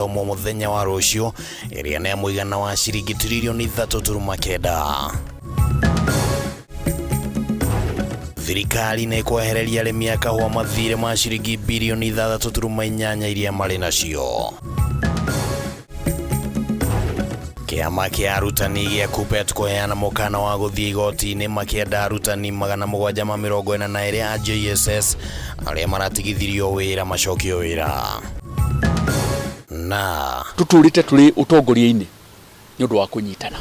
Gũthomwo mũthenya wa rũciũ ĩrĩa nĩ ya mũigana wa ciringi tiririoni 3.9. Thirikari nĩ ĩkwehereria arĩmi a kahũa mathirĩ ma ciringi birioni 6.8 iria marĩ nacio. Kĩama kĩa arutani gĩa KUPPET kũheana mũkana wa gũthiĩ igoti-inĩ makĩenda arutani 742 a JSS arĩa maratigithirio wĩra macokio wĩra. Na Tũtũrĩte tũrĩ ũtongoria-inĩ nĩ ũndũ wa kũnyitana.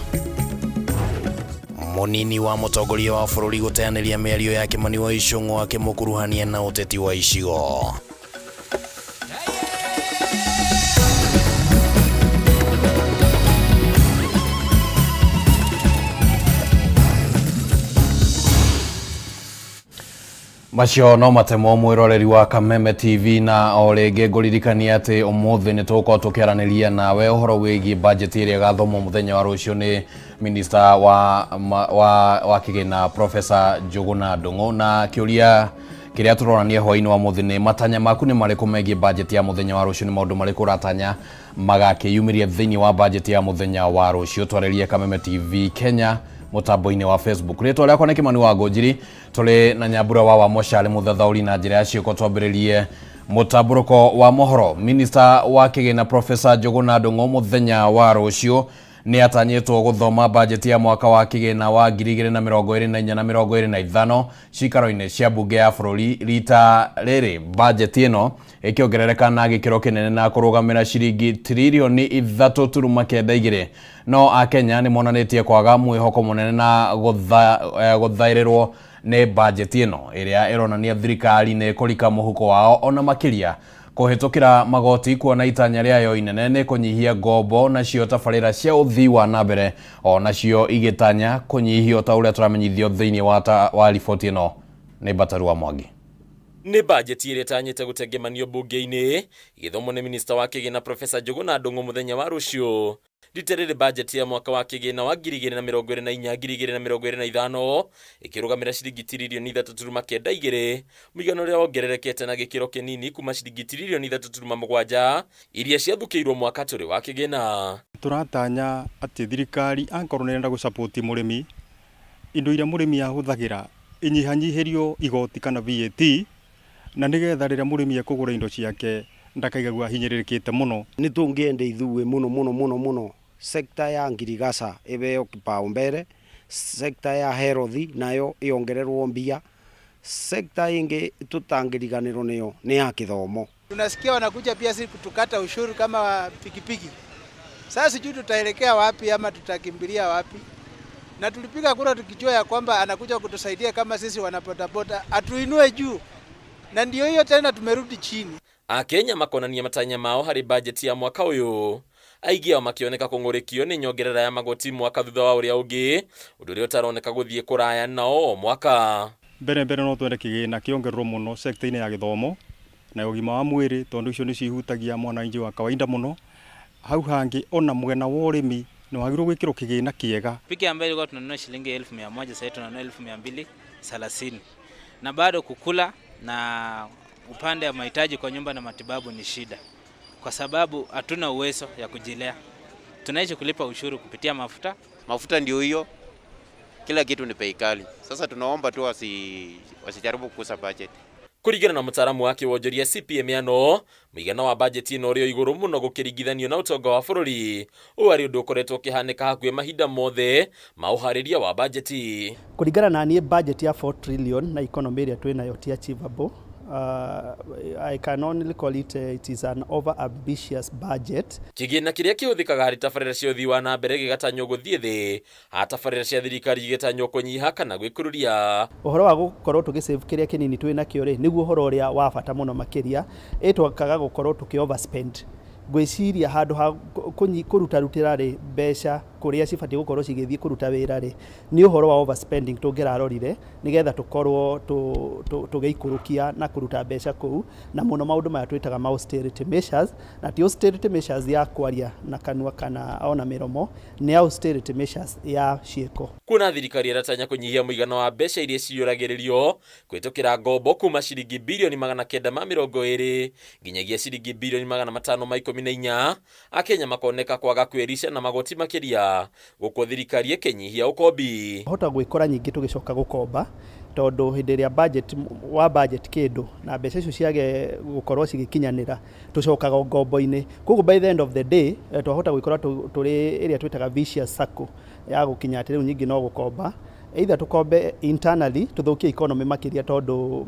Mũnini wa mũtongoria wa bũrũri gũteanĩria mĩario ya Kĩmani wa Ichung'wa akĩmũkuruhania na ũteti wa icigo. Macio no matemo mwĩroreri wa Kameme TV, na o rĩngĩ ngũririkania atĩ ũmũthĩ nĩ tũgũkorwo tũkĩaranĩria nawe ũhoro wĩgiĩ bajeti ĩrĩa ĩgathomwo mũthenya wa rũciũ nĩ minista wa kĩgĩna Professor Njũgũna Ndung'u, na kĩũria kĩrĩa tũronania hwaĩ-inĩ wa mũthĩ nĩ matanya maku nĩ marĩkũ megiĩ bajeti ya mũthenya wa rũciũ, nĩ maũndũ marĩkũ ũratanya magakĩyumĩria thĩinĩ wa bajeti ya mũthenya wa rũciũ. Twarĩrie Kameme TV Kenya mũtambo-inĩ wa Facebook. Rĩtwa rĩakwa nĩ Kĩmani wa Ngũnjiri, tũrĩ na Nyambura wa Wamocharĩ mũthathaũri na njĩra ya ciĩko. Twambĩrĩrie mũtambũrũko wa mohoro. Minista wa kĩgĩna Professor Njũgũna Ndung'u mũthenya wa rũciũ nĩ atanyĩtwo gũthoma bajeti ya mwaka wa kĩgĩna wa 2024 na 25 cikaro-inĩ cia mbunge ya bũrũri. Rita rĩrĩ bajeti ĩno ĩkĩongerereka na gĩkĩro kĩnene na kũrũgamĩra ciringi tiririoni 3.92. No akenya nĩ monanĩtie kwaga mwĩhoko mũnene na gũthaĩrĩrwo nĩ bajeti ĩno ĩrĩa ĩronania thirikari nĩ ĩkũrika mũhuko wao ona makĩria kũhĩtũkĩra magoti, kuona itanya rĩayo inene nĩ kũnyihia ngombo, nacio tabarĩra cia ũthii wa na mbere o nacio igĩtanya kũnyihio ta ũrĩa tũramenyithio thĩinĩ wa riboti ĩno nĩ Bataru wa Mwangi. Nĩ bajeti ĩrĩa ĩtanyĩte gũtengemanio mbunge-inĩ ĩgĩthomwo nĩ minista wa kĩgĩna Professor Njũgũna Ndung'u mũthenya wa rũciũ. Rita rĩrĩ bajeti ya mwaka wa kĩgĩna wa 2024 2025 ĩkĩrũgamĩra ciringi tiririoni 3.92, mũigana ũrĩa wongererekete na gĩkĩro kĩnini kuma ciringi tiririoni 3.7 iria ciathukĩirwo mwaka tũrĩ wa kĩgĩna. Tũratanya atĩ thirikari ankorwo nĩ ĩrenda gũ support mũrĩmi, indo iria mũrĩmi ahũthagĩra inyihanyihĩrio igoti kana VAT, na nĩgetha rĩrĩa mũrĩmi ekũgũra indo ciake ndakaigagua ahinyĩrĩrĩkĩte mũno. Nĩ tũngĩenda ithuĩ mũno mũno mũno mũno sector ya ngirigaca ĩheo kipaumbele, sector ya health nayo ĩongererwo mbia, sector ĩngĩ tũtangĩriganĩrwo nĩyo nĩ ya kĩthomo. Tunasikia wanakuja pia si kutukata ushuru kama pikipiki. Sasa sijui tutaelekea wapi ama tutakimbilia wapi. Na tulipiga kura tukijua ya kwamba anakuja kutusaidia kama sisi wanabodaboda, atuinue juu. Na ndio hiyo tena tumerudi chini. Akenya makonania matanya mao harĩ bajeti ya mwaka ũyũ, aingĩ ao makĩoneka kũng'ũrĩkio nĩ nyongerera ya magoti mwaka thutha wa ũrĩa ũngĩ, ũndũ ũrĩa ũtaroneka gũthiĩ kũraya nao o mwaka. Mbere mbere no twende kĩgĩna kĩongererwo mũno sector-inĩ ya gĩthomo na ũgima wa mwĩrĩ, tondũ icio nĩcio ihutagia mwananchi wa kawaida mũno. Hau hangĩ ona mwena wa ũrĩmi nĩ wagĩrĩirwo gwĩkĩrwo kĩgĩna kĩega. Piki ambayo ilikuwa tunanunua shilingi 100,000, sasa tunanunua 230,000, na bado kukula na upande wa mahitaji kwa nyumba na matibabu ni shida, kwa sababu hatuna uwezo ya kujilea. Tunaishi kulipa ushuru kupitia mafuta. Mafuta ndio hiyo, kila kitu ni bei kali. Sasa tunaomba tu wasijaribu kukusa budget. Kũringana na mũtaaramu wa kĩwonjoria CPA Miano, mũigana wa bajeti ĩno ũrĩ o igũrũ mũno gũkĩringithanio na ũtonga wa bũrũri, ũũ arĩ ũndũ ũkoretwo ũkĩhanĩka hakuhĩ mahinda mothe ma ũharĩria wa bajeti. Kũringana na niĩ, budget ya 4 trillion na economy ĩrĩa twĩnayo ti achievable. I can only call it it is an over ambitious budget. Kĩgĩna kĩrĩa kĩhũthĩkaga harĩ tabarĩra cia ũthii wa na mbere gĩgatanywo gũthiĩ thĩ, ha tabarĩra cia thirikari igĩtanywo kũnyiha kana gwĩkururia. Ũhoro wa gũkorwo tũgĩ kĩrĩa kĩnini twĩ nakĩo rĩ, nĩguo ũhoro ũrĩa wa bata mũno makĩria. Ĩ twakaga gũkorwo tũkĩ overspend, ngwĩciria handũ ha kũrutarutĩra rĩ mbeca kũrĩa cibatiĩ gũkorwo cigĩthiĩ kũruta wĩra rĩ, nĩ ũhoro wa overspending tũngĩrarorire nĩgetha tũkorwo tũgĩikũrũkia na kũruta mbeca kũu, na mũno maũndũ maya twĩtaga ma austerity measures, na ti austerity measures ya kwaria na kanua kana ona mĩromo, nĩ austerity measures ya ciĩko. Kuona thirikari ĩratanya kũnyihia mũigana wa mbeca iria ciyũragĩrĩrio kũhĩtũkĩra ngombo kuma ciringi birioni 920 nginyagia ciringi birioni 518. 14 Akenya makoneka kwaga kwĩrica na magoti makĩria gũkũ thirikari ĩkĩnyihia ũkombi. Hota gwĩkora nyingĩ tũgĩcoka gũkomba tondũ hĩndĩ ĩrĩa budget wa budget kĩndũ na mbeca icio ciage gũkorwo cigĩkinyanĩra tũcokaga ngombo-inĩ. Koguo by the end of the day twahota gwĩkora tũrĩ ĩrĩa twĩtaga vicious circle ya gũkinya atĩ rĩu nyingĩ no gũkomba, either tũkombe internally tũthũkie economy makĩria tondũ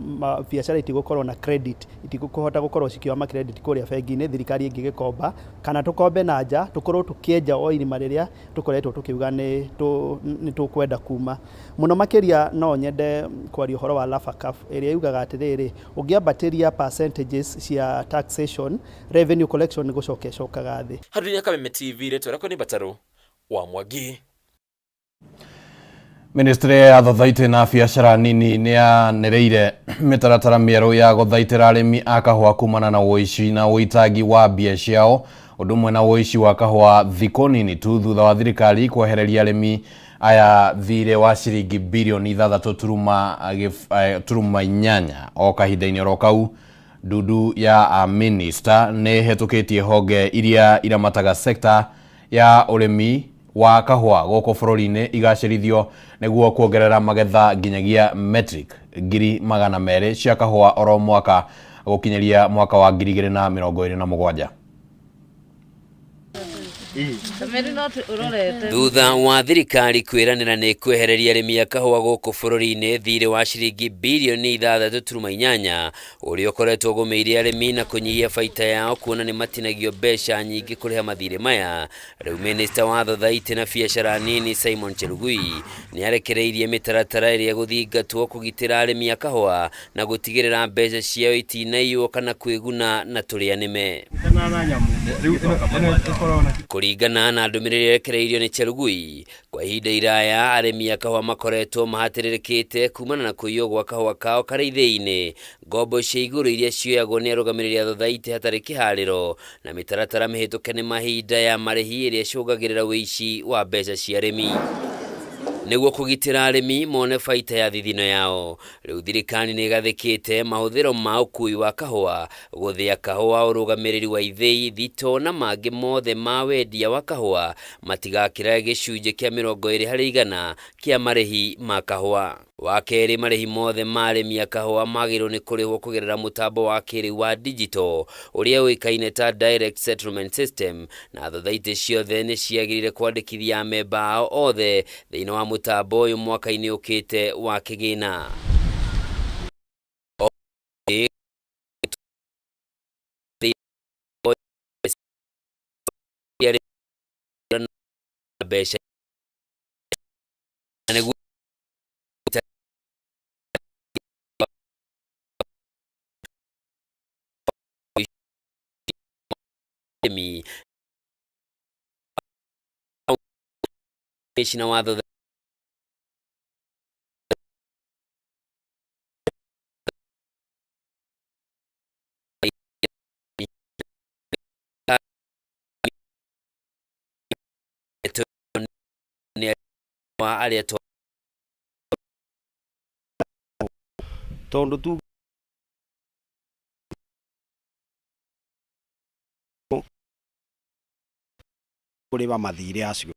biacara itigũkorwo na credit, itigũkũhota gũkorwo cikĩoya ma credit kũrĩa bengi-inĩ thirikari ĩngĩgĩkomba, kana tũkombe na nja tũkorwo tũkĩenja o irima rĩrĩa tũkoretwo tũkiuga nĩ tũkwenda kuma. Mũno makĩria no nyende kwaria ũhoro wa Laffer Curve ĩrĩa yugaga atĩrĩrĩ, ũngĩambatĩria percentages cia taxation, revenue collection nĩ gũcoka ĩcokaga thĩ. Handũ-inĩ ha Kameme TV, rĩtwa rĩakwa nĩ Mbatarũ wa Mwangi. Ministry ya thothaitĩ na biacara nini nĩ yanĩrĩire mĩtaratara mĩerũ ya gũthaitĩra arĩmi a kahũa kumana na ũici na ũitangi wa mbia ciao, ũndũ ũmwe na ũici wa kahũa thikũ nini tu thutha wa thirikari kwehereria arĩmi aya thirĩ wa ciringi birioni ithathatũ turuma inyanya o kahinda-inĩ oro kau. Ndundu ya minista nĩ ĩhetũkĩtie honge iria iramataga sekta ya ũrĩmi wa kahũa gũkũ bũrũri-inĩ igacĩrithio nĩguo kuongerera magetha nginyagia metric 200,000 cia kahũa oro mwaka gũkinyĩria mwaka wa 2027. Thutha wa thirikari kwĩranĩra nĩ kwehereria arĩmi a kahũa gũkũ bũrũri-inĩ thirĩ wa ciringi birioni ithathatũ turuma inyanya ũrĩa ũkoretwo ũgũmĩire arĩmi na kũnyihia baita yao kuona nĩ matinagio mbeca nyingĩ kũrĩha mathirĩ maya, rĩu minista wa thothaitĩ na biacara nini Simon Chelugui nĩ arekereirie mĩtaratara ĩrĩa ĩgũthingatwo kũgitĩra arĩmi a kahũa na gũtigĩrĩra mbeca ciao itinaiywo kana kwĩguna na tũrĩa nĩme. Kũringana na ndũmĩrĩri ĩrekereirio nĩ Chelugui, kwa ihinda iraya arĩmi a kahũa makoretwo mahatĩrĩrĩkĩte kumana na kũiywo gwa kahũa kao karĩ ithĩi-inĩ, ngombo cia igũrũ iria cioyagwo nĩ arũgamĩrĩri a thothaitĩ hatarĩ kĩharĩro, na mĩtaratara mĩhĩtũke nĩ mahinda ya marĩhi ĩrĩa ĩcũngagĩrĩra ũici wa mbeca cia arĩmi. Nĩguo kũgitĩra arĩmi mone baita ya thithino yao, rĩu thirikari nĩ ĩgathĩkĩte mahũthĩro ma ũkui wa kahũa, gũthĩa kahũa, ũrũgamĩrĩri wa ithĩi, thito na mangĩ mothe ma wendia wa kahũa matigakĩra gĩcunjĩ kĩa mĩrongo ĩrĩ harĩ igana kĩa marĩhi ma kahũa. Wa kerĩ, marĩhi mothe ma arĩmi a kahũa magĩrĩirwo nĩ kũrĩhwo kũgerera mũtambo wa kĩrĩu wa digital ũrĩa ũĩkaine ta Direct Settlement System, na thothaitĩ ciothe nĩ ciagĩrĩire kwandĩkithia amemba ao othe thĩinĩ wa mũtambo ũyũ mwaka-inĩ ũkĩte wa kĩgĩna. Mbeca nĩguo na watho arĩa tondũ tu kũrĩba mathirĩ acio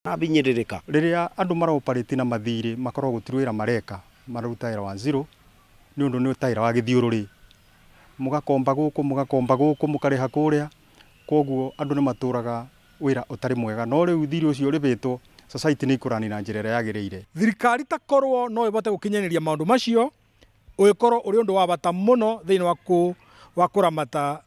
na binyĩrĩrĩka. Rĩrĩa andũ maroparĩti na mathirĩ makoragwo gũtirĩ wĩra mareka, mararuta wĩra wa zero nĩ ũndũ nĩ ta wĩra wa gĩthiũrũrĩ, mũgakomba gũkũ mũgakomba gũkũ mũkarĩha kũrĩa, koguo andũ nĩ matũraga wĩra ũtarĩ mwega, no rĩu thirĩ ũcio ũrĩhĩtwo society nĩ ikũrani na njĩra ĩrĩa yagĩrĩire. Thirikari ta korwo no ĩhote gũkinyanĩria maũndũ macio, ũgĩkorwo ũrĩ ũndũ wa bata mũno thĩinĩ wa kũramata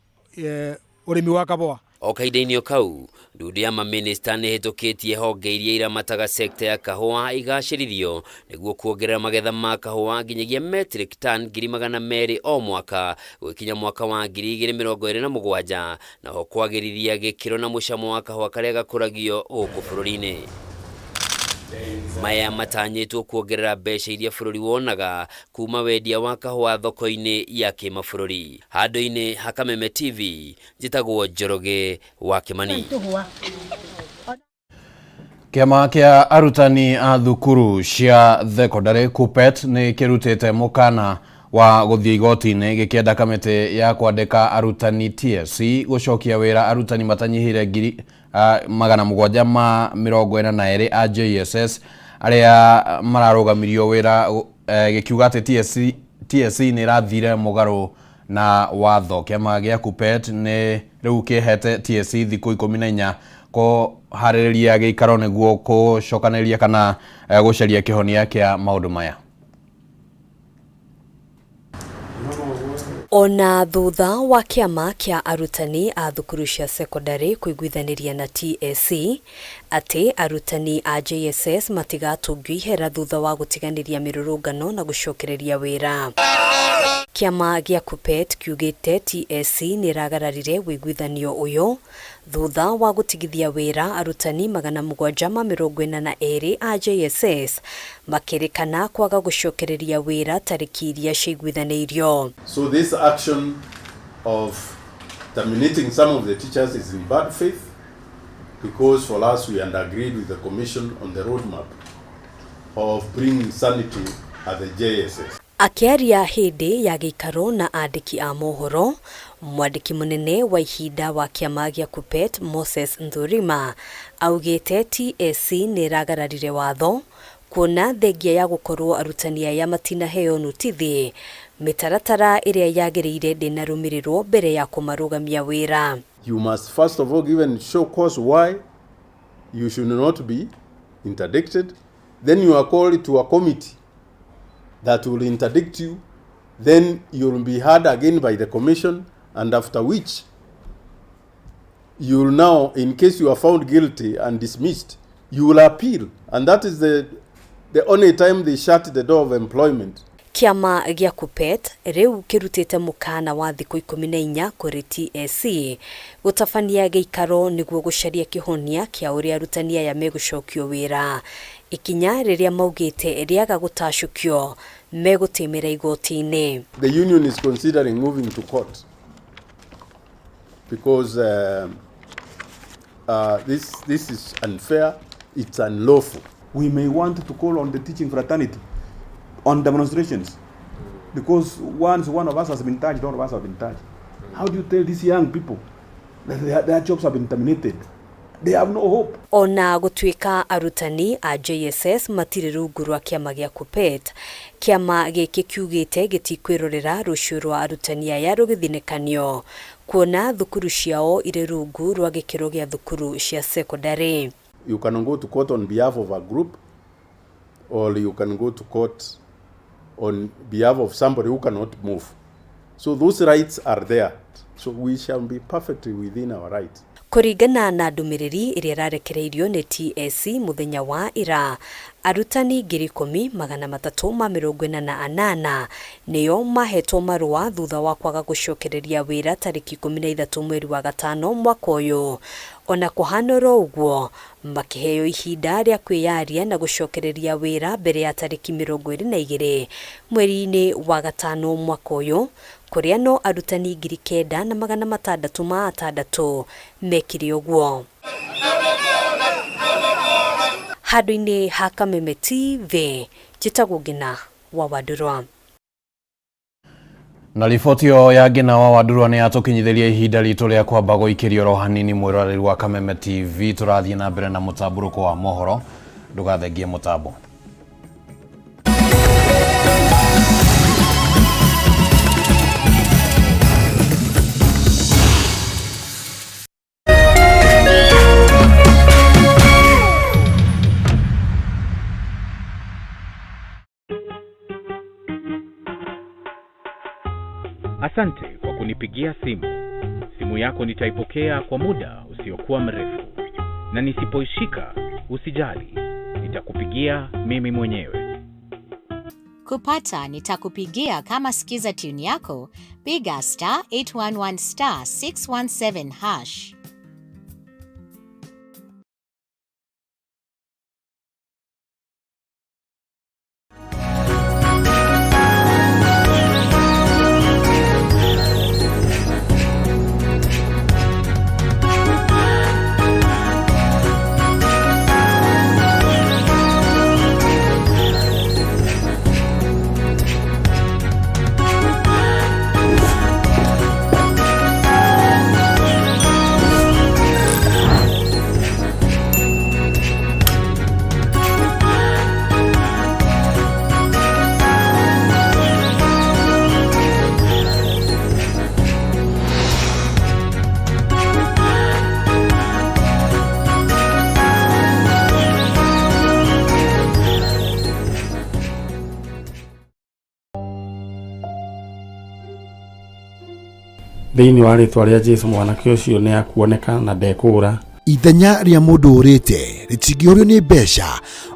ũrĩmi wa kahũa. O kahinda-inĩ o kau, ndundu ya maminista nĩ ĩhĩtũkĩtie honge iria iramataga sekta ya kahũa igacĩrithio nĩguo kuongerera magetha ma kahũa nginyagia metric ton 200,000 o mwaka gũgĩkinya mwaka wa 2027, na ho kwagĩrithia gĩkĩro na mũcamo wa kahũa karĩa gakũragio gũkũ bũrũri-inĩ. Maya matanyĩtwo kuongerera mbeca iria bũrũri wonaga kuma wendia wa kahũa thoko-inĩ ya kĩmabũrũri. Handũ-inĩ ha Kameme TV, njĩtagwo Njoroge wa Kĩmani. Kĩama kĩa arutani a thukuru cia thekondarĩ KUPPET nĩ kĩrutĩte mũkana wa gũthiĩ igoti-inĩ gĩkĩenda kamĩtĩ ya kwandĩka arutani TSC gũcokia wĩra arutani matanyihĩire ngiri 742 a JSS arĩa mararũgamirio wĩra, gĩkiuga atĩ TSC nĩ ĩrathire mũgarũ na watho. Kĩama gĩa KUPPET nĩ rĩu kĩhete TSC thikũ 14 kũharĩrĩria gĩikaro nĩguo gũcokanĩrĩria kana gũcaria kĩhonia kĩa maũndũ maya. Ona thutha wa kĩama kĩa arutani a thukuru cia sekondarĩ kũiguithanĩria na TSC atĩ arutani a JSS matigatũngio ihera thutha wa gũtiganĩria mĩrũrũngano na gũcokereria wĩra. Kĩama gĩa KUPPET kiugĩte TSC nĩ ĩragararire ũiguithanio ũyũ thutha wa gũtigithia wĩra arutani 742 a JSS makĩrĩkana kwaga gũcokereria wĩra tarĩki iria ciaiguithanĩirio. So this action of terminating some of the teachers is in bad faith, because for us we had agreed with the commission on the roadmap of bringing sanity at the JSS. Akĩaria hĩndĩ ya gĩikaro na andĩki a mohoro, mwandĩki mũnene wa ihinda wa kĩama gĩa KUPPET Moses Nthurima augĩte TSC nĩ ĩragararire watho kuona thengia ya gũkorwo arutani aya matinaheo notithi mĩtaratara ĩrĩa yagĩrĩire ndĩnarũmĩrĩrwo mbere ya kũmarũgamia wĩra. You must first of all give and show cause why you should not be interdicted. Then you are called to a committee that will interdict you. Then you will be heard again by the commission, and after which you will now, in case you are found guilty and dismissed, you will appeal. And that is the only time they shut the door of employment. Kĩama gĩa KUPPET rĩu kĩrutĩte mũkana wa thikũ 14 kũrĩ TSC gũtabania gĩikaro nĩguo gũcaria kĩhonia kĩa ũrĩa arutani aya megũcokio wĩra. Ikinya rĩrĩa maugĩte rĩaga gũtacũkio megũtĩmĩra igoti-inĩ. The union is considering moving to court because this is unfair, it's unlawful. We may want to call on the teaching fraternity on demonstrations, because once one of us has been touched, all of us have been touched. How do you tell these young people that their jobs have been terminated? They have no hope. Ona gũtuĩka arutani a JSS matirĩ rungu rwa kĩama gĩa KUPPET, kĩama gĩkĩ kiugĩte gĩtikwĩrorera rũciũ rwa arutani aya rũgĩthinĩkanio kuona thukuru ciao irĩ rungu rwa gĩkĩro gĩa thukuru cia sekondarĩ. You can go to court on behalf of a group, or you can go to court on behalf of somebody who cannot move. So those rights are there. So we shall be perfectly within our rights. Kũringana na ndũmĩrĩri ĩrĩa ĩrarekereirio nĩ TSC mũthenya wa ira, arutani 10,348 nĩo mahetwo marũa thutha wa kwaga gũcokereria wĩra tarĩki 13 mweri wa gatano mwaka ũyũ. Ona kũhana oro ũguo, makĩheo ihinda rĩa kwĩyaria na gũcokereria wĩra mbere ya tarĩki 22 mweri-inĩ wa gatano mwaka ũyũ, kũrĩa no arutani 9,606 mekire ũguo. Handũ-inĩ ha Kameme TV, njĩtagwo Ngina wa Wandurwa. Na riboti ĩyo ya Ngina wa Wandurwa nĩ yatũkinyithĩria ihinda ritũ rĩa kwamba gũikĩrio oro hanini. Mwĩroreri wa Kameme TV, tũrathiĩ na mbere na mũtambũrũko wa mohoro, ndũgathengie mũtambo. Asante kwa kunipigia simu. Simu yako nitaipokea kwa muda usiokuwa mrefu, na nisipoishika usijali, nitakupigia mimi mwenyewe. Kupata nitakupigia kama sikiza tune yako, piga star 811 star 617 hash. Thĩinĩ wa rĩtwa rĩa Jesu mwanake ũcio nĩ akuoneka na ndekũũra. Ithenya rĩa mũndũ ũrĩte rĩtingĩũrio nĩ mbeca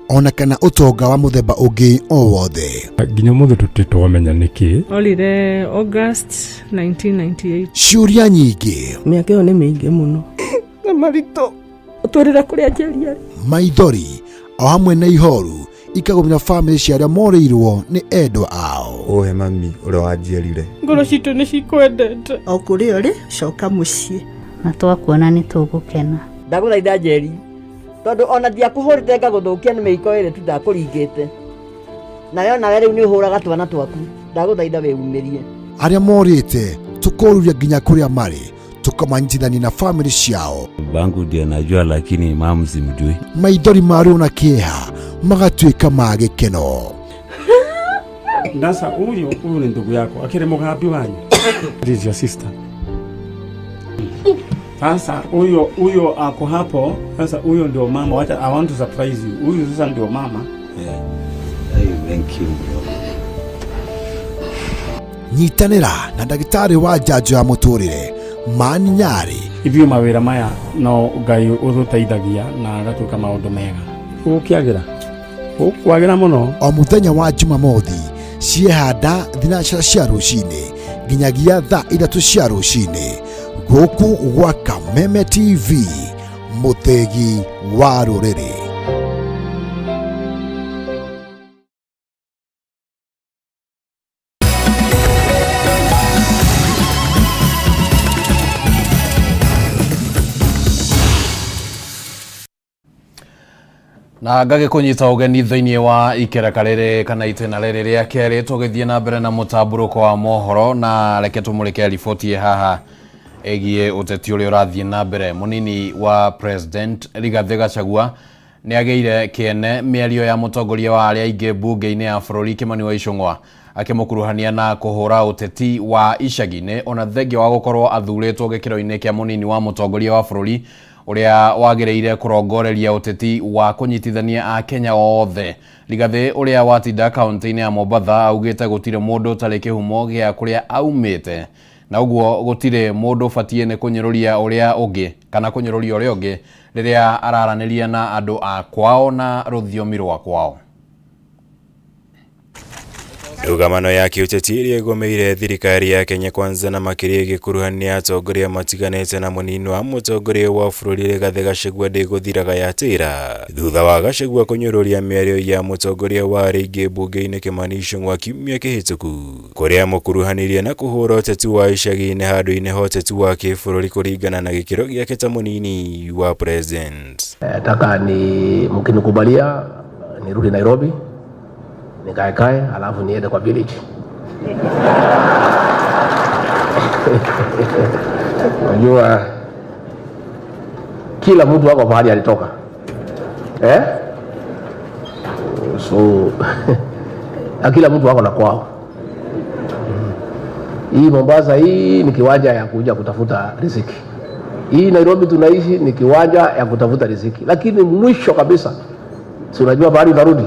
ona kana ũtonga wa mũthemba ũngĩ o wothe. Nginya ũmũthĩ tũtirĩ twamenya nĩkĩ. Orire August 1998. Ciũria nyingĩ. Mĩaka ĩyo nĩ mĩingĩ mũno. Na maritũ ũtwĩrĩra kũrĩa Njeri arĩ. Maithori o hamwe na ihoru ikagũmĩra bamĩrĩ cia arĩa morĩirwo nĩ endwa ao. Ũhe mami ũrĩa wanjiarire. Ngoro citũ nĩ cikwendete. O kũrĩa ũrĩ, coka mũciĩ. Na twakuona nĩ tũgũkena. Ndagũthaitha Njeri, tondũ ona ndiakũhũrĩte ngagũthũkia nĩ mĩiko ĩrĩ tu ndakũringĩte. Nawe onawe rĩu nĩ ũhũraga twana twaku. Ndagũthaitha wĩumĩrie. Arĩa morĩte tũkoruria nginya kũrĩa marĩ tũkamanyitithania na bamĩrĩ ciao. Bangu ndio najua, lakini mamu simjui. Maithori ma ruo na kĩeha magatuĩka ma gĩkeno. Sasa huyu huyu ni ndugu yako akiri mugambi wanyu. This is your sister. Sasa huyo huyo ako hapo. Sasa huyo ndio mama. Wacha, I want to surprise you. Huyu sasa ndio mama. Yeah. Hey, thank you bro. Nyitanĩra na ndagĩtarĩ wa njanjo ya mũtũrĩre Mani Nyarĩ. Ithuĩ mawĩra maya no Ngai ũtũteithagia na agatuĩka maũndũ mega. Gũkĩagĩra gũkwagĩra mũno. O mũthenya wa Jumamothi ciehanda thinacara cia rũcinĩ nginyagia thaa ithatũ cia rũcinĩ gũkũ gwa Kameme TV, mũthĩgi wa rũrĩrĩ. Na ngagĩkũnyita ũgeni thĩinĩ wa ikereka rĩrĩ kana itĩna rĩrĩ rĩa kerĩ tũgĩthiĩ na mbere na mũtambũrũko wa mohoro na reke tũmũrĩke riboti haha ĩgiĩ ũteti ũrĩa ũrathiĩ na mbere. Mũnini wa President Rigathĩ Gachagua nĩ agĩire kĩene mĩario ya mũtongoria wa arĩa aingĩ mbunge-inĩ ya bũrũri Kimani wa Ichung'wa akĩmũkuruhania na kũhũra ũteti wa icagi-inĩ ona thengia wa gũkorwo athurĩtwo gĩkĩro-inĩ kĩa mũnini wa mũtongoria wa bũrũri ũrĩa wagĩrĩire kũrongoreria ũteti wa kũnyitithania Akenya othe. Rigathĩ ũrĩa watinda kaunti-inĩ ya Mombatha augĩte gũtirĩ mũndũ ũtarĩ kĩhumo gĩa kũrĩa aumĩte na ũguo gũtirĩ mũndũ ũbatiĩ nĩ kũnyũrũria ũrĩa ũngĩ kana kũnyũrũria ũrĩa ũngĩ rĩrĩa araranĩria na andũ a kwao na rũthiomi rwa kwao. Ndũgamano ya kĩũteti ĩrĩa ĩgũmĩire thirikari ya Kenya Kwanza na makĩria ĩgĩkuruhania atongoria matiganĩte na mũnini wa mũtongoria wa bũrũri Rigathĩ Gachagua ndĩgũthiraga yatĩra thutha wa Gachagua kũnyũrũria mĩario ya mũtongoria wa arĩa aingĩ mbunge-inĩ Kimani Ichung'wa kiumia kĩhĩtũku kũrĩa mũkuruhanirie na kũhũra ũteti wa icagi-inĩ handũ-inĩ ha ũteti wa kĩbũrũri kũringana na gĩkĩro gĩake ta mũnini wa president. Nataka ni mkinikubalia nirudi Nairobi nikaekae alafu niende kwa village. Unajua kila mtu ako pahali alitoka, eh? So kila mtu ako na kwao. Hii Mombasa hii ni kiwanja ya kuja kutafuta riziki. Hii Nairobi tunaishi ni kiwanja ya kutafuta riziki, lakini mwisho kabisa si unajua pahali utarudi.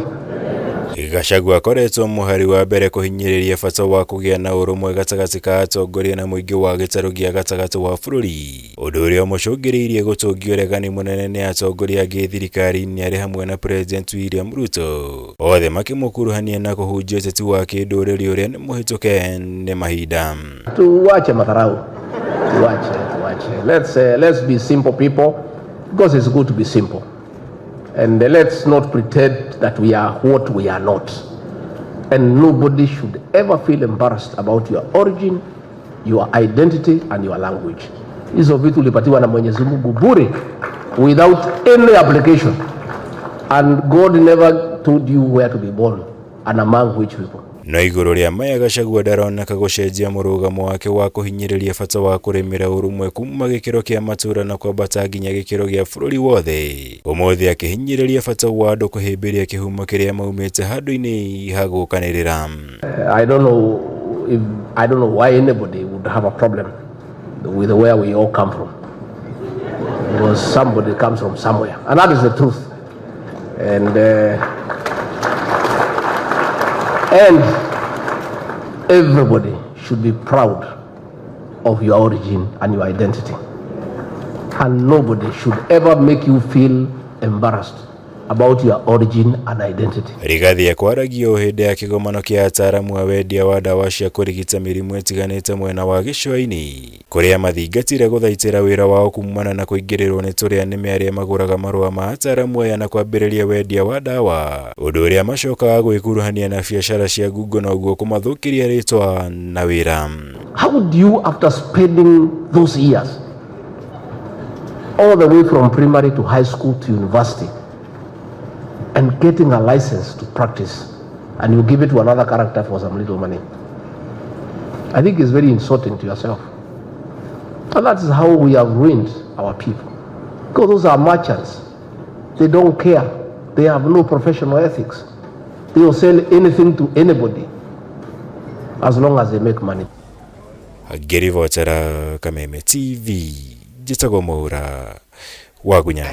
Gachagua akoretwo mũhari wa mbere kũhinyĩrĩria bata wa kũgĩa na ũrũmwe gatagatĩ ka atongoria na mũingĩ wa gĩtarũ gĩa gatagatĩ wa bũrũri, ũndũ ũrĩa ũmũcũngĩrĩirie gũtũngio ũregani mũnene nĩ atongoria angĩ thirikari-inĩ arĩ hamwe na President William Ruto, othe makĩmũkuruhania na kũhunjia ũteti wa kĩndũrĩrĩ ũrĩa nĩ mũhĩtũke nĩ mahinda. Tuache madharau, tuache, tuache. Let's be simple people because it's good to be simple. And let's not pretend that we are what we are not. And nobody should ever feel embarrassed about your origin, your identity, and your language. Hizo vitu ulipatiwa na Mwenyezi Mungu bure without any application. And God never told you where to be born and among which people. No igũrũ rĩa maya Gachagua ndaroneka gũcenjia mũrũgamo wake wa kũhinyĩrĩria bata wa kũrĩmĩra ũrũmwe kuma gĩkĩro kĩa matũũra na kwambata nginya gĩkĩro gĩa bũrũri wothe. Ũmũthĩ akĩhinyĩrĩria bata wa andũ kũhĩmbĩria kĩhumo kĩrĩa maumĩte handũ-inĩ ha gũkanĩrĩra. I don't know why anybody would have a problem with where we all come from. Because somebody comes from somewhere, and that is the truth. And everybody should be proud of your origin and your identity. And nobody should ever make you feel embarrassed about your origin and identity. Rigathi ekwaragia o hĩndĩ ya kĩgomano kĩa ataaramu a wendia wa ndawa cia kũrigita mĩrimũ ĩtiganĩte mwena wa gĩcũa-inĩ kũrĩa mathingatire gũthaitĩra wĩra wao kumana na kũingĩrĩrwo nĩ tũrĩa nĩme arĩa magũraga marũa ma ataaramu aya na kwambĩrĩria wendia wa ndawa ũndũ ũrĩa macokaga gwĩkuruhania na biacara cia ngungo na ũguo kũmathũkĩria rĩtwa na wĩra. How do you, after spending those years, all the way from primary to high school to university, and getting a license to practice, and you give it to another character for some little money? I think it's very insulting to yourself. And that is how we have ruined our people. Because those are merchants. They don't care. They have no professional ethics. They will sell anything to anybody as long as they make money. Ngĩribotera Kameme TV njĩtagwo Mwaura wa Gunya.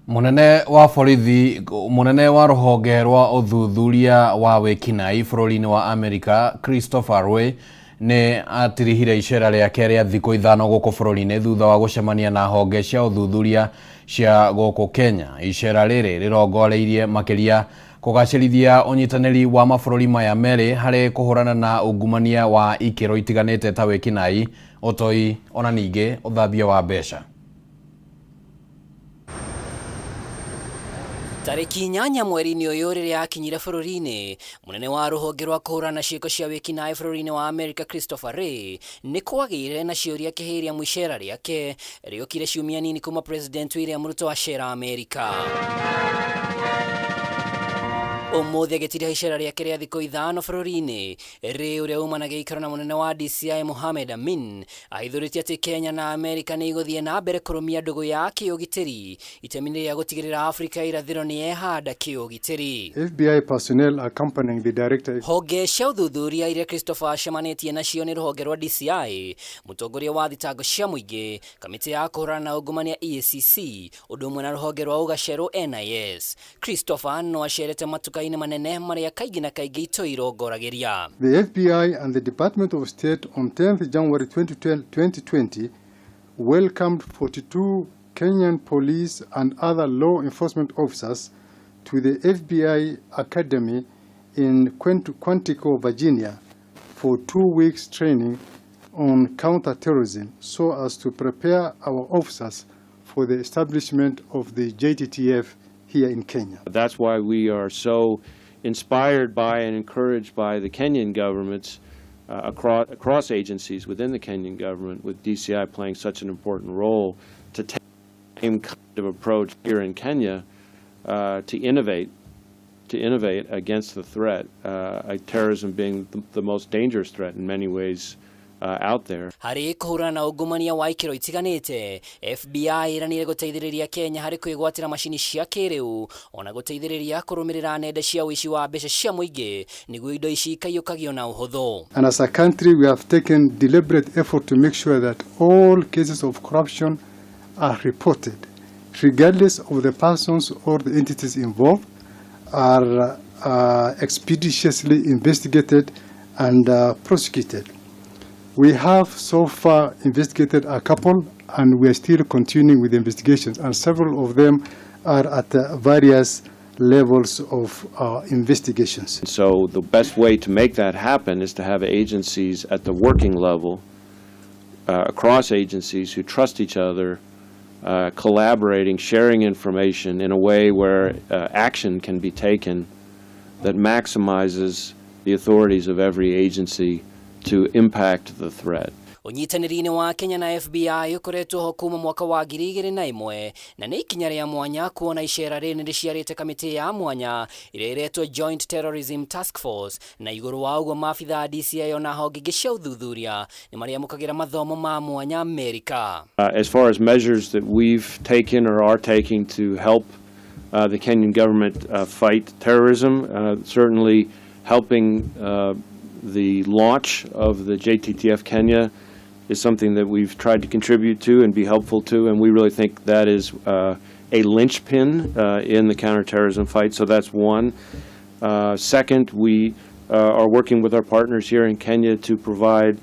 Munene wa borithi munene wa ruhonge rwa uthuthuria wa wĩkinaĩ bũrũri-inĩ wa Amerika Christopher Wray nĩ atirihire icera rĩake rĩa thikũ 5 gũkũ bũrũri-inĩ thutha wa gũcemania na honge cia ũthuthuria cia gũkũ Kenya. Icera rĩrĩ rĩrongoreirie makĩria kũgacĩrithia ũnyitanĩri wa mabũrũri maya merĩ harĩ kũhũrana na ungumania wa ikĩro itiganĩte ta wĩkinaĩ, ũtoi ona ningĩ ũthambia wa mbeca. Tarĩki 8 mweri-inĩ ũyũ rĩrĩa akinyire bũrũri-inĩ, mũnene wa rũhonge rwa kũhũrana ciĩko cia wĩkinaĩ bũrũri-inĩ wa Amerika Christopher Wray nĩ kwagĩire na ciũria kĩhĩria mwicera rĩake rĩokire ciumia nini kuma President William Ruto acera Amerika. Ũmũthĩ agĩtiriha icera rĩake rĩa thikũ 5 bũrũri-inĩ. Ray ũrĩa uma na gĩikaro na mũnene wa DCI Mohamed Amin ahithũrĩtie atĩ Kenya na Amerika nĩ igũthiĩ na mbere kũrũmia ndũgũ ya kĩũgitĩri itemi-inĩ rĩa gũtigĩrĩra Afrika ya irathĩro nĩ yehanda kĩũgitĩri. FBI personnel accompanying the director. Honge cia ũthuthuria iria Christopher acemanĩtie nacio nĩ rũhonge rwa DCI, mũtongoria wa thitango cia mũingĩ, kamĩtĩ ya kũhũrana na ungumania EACC, ũndũ ũmwe na rũhonge rwa ũgacerũ NIS. Christopher no acerete matuka manene maria kaingĩ na kaingĩ itoi irongoragĩria. The FBI and the Department of State on 10th January 2020 welcomed 42 Kenyan police and other law enforcement officers to the FBI Academy in Quantico, Virginia for 2 weeks training on counterterrorism so as to prepare our officers for the establishment of the JTTF here in Kenya. That's why we are so inspired by and encouraged by the Kenyan governments across agencies within the Kenyan government, with DCI playing such an important role, to take the same kind of approach here in Kenya to innovate against the threat, terrorism being the most dangerous threat in many ways out there. Harĩ kũhũrana na ungumania wa ikĩro itiganĩte, FBI ĩranire gũteithĩrĩria Kenya harĩ kwĩgwatĩra macini cia kĩrĩu ona gũteithĩrĩria kũrũmĩrĩra nenda cia ũici wa mbeca cia mũingĩ nĩguo indo ici ikaiyũkagio na ũhũthũ. And as a country we have taken deliberate effort to make sure that all cases of corruption are reported regardless of the persons or the entities involved, are expeditiously investigated and prosecuted. We have so far investigated a couple, and we are still continuing with the investigations, and several of them are at various levels of investigations. So the best way to make that happen is to have agencies at the working level, across agencies who trust each other, collaborating, sharing information in a way where action can be taken that maximizes the authorities of every agency to impact the threat. Ũnyitanĩri-inĩ wa Kenya na FBI ũkoretwo ho kuma mwaka wa 2001 na nĩ ikinya rĩa mwanya kuona icera rĩrĩ nĩ rĩciarĩte kamĩtĩ ya mwanya ĩrĩa ĩretwo Joint Terrorism Task Force, na igũrũ wa ũguo maabitha a DCI ona honge ingĩ cia ũthuthuria nĩ marĩamũkagĩra mathomo ma mwanya Amerika. As far as measures that we've taken or are taking to help the Kenyan government fight terrorism, certainly helping the launch of the JTTF Kenya is something that we've tried to contribute to and be helpful to, and we really think that is a linchpin in the counterterrorism fight, so that's one. Second, we are working with our partners here in Kenya to provide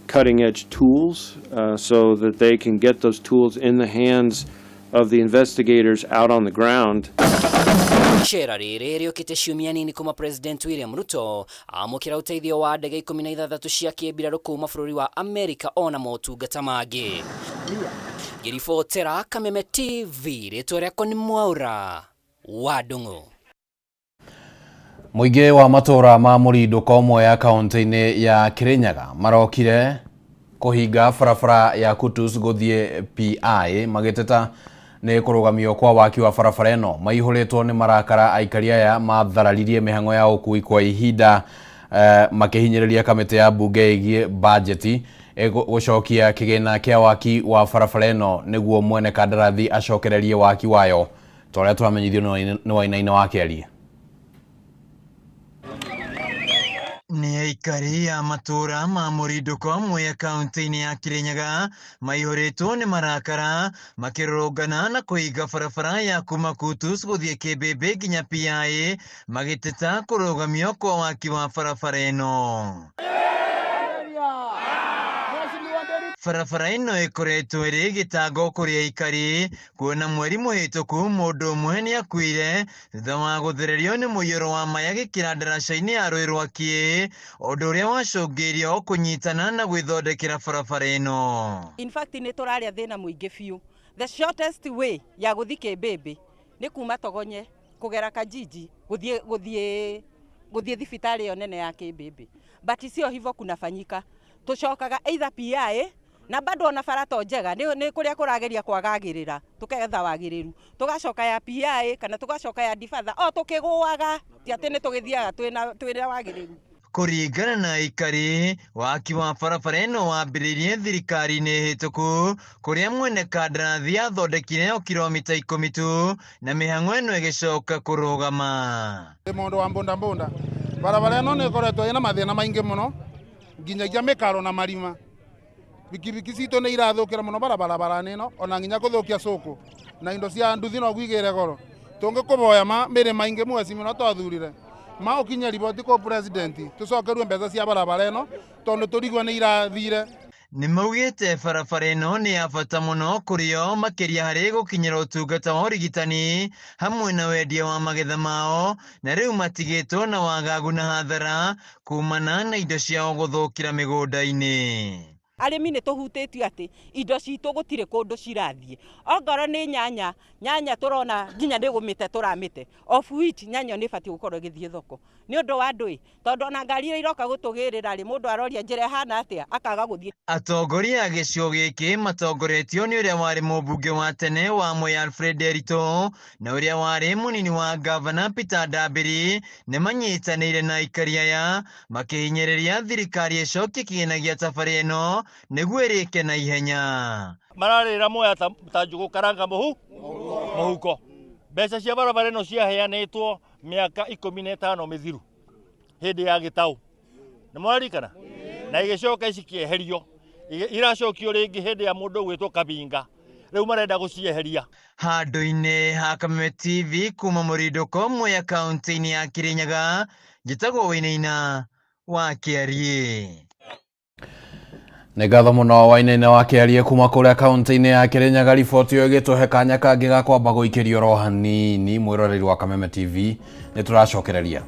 cutting-edge tools so that they can get those tools in the hands of the investigators out on the ground. Icera rĩrĩ rĩũkĩte ciumia nini kuma President William Ruto amũkĩra ũteithio wa ndege 16 cia kĩmbirarũ kuma bũrũri wa Amerika ona motungata mangĩ. Ngĩribotera Kameme TV, rĩtwa rĩakwa nĩ Mwaũra wa Ndung'u. Mũingĩ wa matũra ma Mũrindũko Mwea kaunti-inĩ ya Kirinyaga marokire kũhinga barabara ya Kutus gũthiĩ PI magĩteta nĩ kũrũgamio kwa waki wa barabara ĩno. Maihũrĩtwo nĩ marakara aikari aya mathararirie mĩhang'o ya ũkui kwa ihinda makĩhinyĩrĩria kamĩtĩ ya mbunge ĩgiĩ bajeti gũcokia kĩgĩna kĩa waki wa barabara ĩno nĩguo mwene kandarathi acokererie waki wayo ta ũrĩa tũramenyithio nĩ Wainaina wa Kĩarie. Nĩ aikari a matũra ma Mũrindũko Mwea kaunti-inĩ ya Kirinyaga maihũrĩtwo nĩ marakara makĩrũrũngana na kũhinga barabara ya kuma Kutus gũthiĩ Kĩmbĩmbĩ nginya PI magĩteta kũrũgamio kwa waki wa barabara ĩno. Barabara ĩno ĩkoretwo ĩrĩ gĩtango kũrĩ aikari kuona mweri mũhĩtũku mũndũ ũmwe nĩakuire thutha wa gũthererio nĩ mũiyũro wa maĩ agĩkĩra ndaraca-inĩ ya rũĩ rwa Kĩĩ, ũndũ ũrĩa wacũngĩrĩirie o kũnyitana na gwĩthondekera barabara ĩno. In fact nĩ tũrarĩa thĩna mũingĩ biũ. The shortest way ya gũthiĩ Kĩmbĩmbĩ nĩ kuma Togonye kũgera Kajiji gũthiĩ thibitarĩ ĩyo nene ya Kĩmbĩmbĩ, but sio hivyo kunafanyika. Tũcokaga either PI na bado ona bara to njega nĩ kũrĩa kũrageria kwagagĩrĩra tũketha wagĩrĩru, tũgacoka ya PI kana tũgacoka ya Difatha o tũkĩgũaga, ti atĩ nĩ tũgĩthiaga twĩna wagĩrĩru. Kũringana na aikari, waki wa barabara ĩno wambĩrĩirie thirikari-inĩ hĩtũku kũrĩa mwene kandarathi athondekire o kilomita 10 tu na mĩhang'o ĩno ĩgĩcoka kũrũgama. Mũndũ wa mbũndambũnda barabara ĩno nĩ ĩkoretwo ĩna mathĩna maingĩ mũno nginyagia mĩkaro na marima. Bikibiki citũ nĩ irathũkĩra mũno barabara-inĩ ĩno ona nginya kũthũkia cũkũ na indo cia nduthi no gwigĩre goro. Tũngĩkũboya ma mĩrĩ maingĩ mweci mũno twathurire ma ũkinye riboti kũ president tũcokerue mbeca cia barabara ĩno tondũ tũrigwo nĩ irathire. Nĩ maugĩte barabara ĩno nĩ ya bata mũno kũrĩ o makĩria harĩ gũkinyĩra ũtungata wa ũrigitani hamwe na wendia wa magetha mao, na rĩu matigĩtwo na wagagu na hathara kumana na indo ciao gũthũkĩra mĩgũnda-inĩ. Arĩmi nĩ tũhutĩtio atĩ indo citũ gũtirĩ kũndũ cirathiĩ, ongorwo nĩ nyanya, nyanya tũrona nginya nĩ gũmĩte tũramĩte, of which nyanya nĩ ĩbatiĩ gũkorwo ĩgĩthiĩ thoko nĩ ũndũ wa ndũĩ, tondũ ona ngari iria iroka gũtũgĩrĩra rĩ, mũndũ aroria njĩra ĩhana atĩa akaga gũthiĩ. Atongoria a gĩcigo gĩkĩ matongoretio nĩ ũrĩa warĩ mũmbunge wa tene wa Mwea Alfred Nderitu na ũrĩa warĩ mũnini wa gavana Peter Ndambiri nĩ manyitanĩire na aikari aya makĩhinyĩrĩria thirikari ĩcokie kĩgĩna gĩa tabarĩra ĩno nĩguo ĩrĩke na ihenya. Mararĩra Mwea ta njũgũ karanga mũhuko. Mbeca cia barabara ĩno ciaheanĩtwo mĩaka 15 mĩthiru hĩndĩ ya gĩtaũ, nĩ mwaririkana, na igĩcoka cikĩeherio, iracokio rĩngĩ hĩndĩ ya mũndũ ũgwĩtwo Kabinga, rĩu marenda gũcieheria. Handũ-inĩ ha Kameme TV kuma Mũrindũko Mwea kaunti-inĩ ya Kirinyaga, njĩtagwo Wainaina wa Kĩariĩ. Nĩ ngatho mũno Wainaina wa Kĩariĩ kuma kũrĩa kaunti-inĩ ya Kirinyaga. Riboti ĩyo ĩgĩtũhe kanya kangĩ ga kwamba gũikĩrio oro hanini. Mwĩroreri wa Kameme TV, nĩ tũracokereria.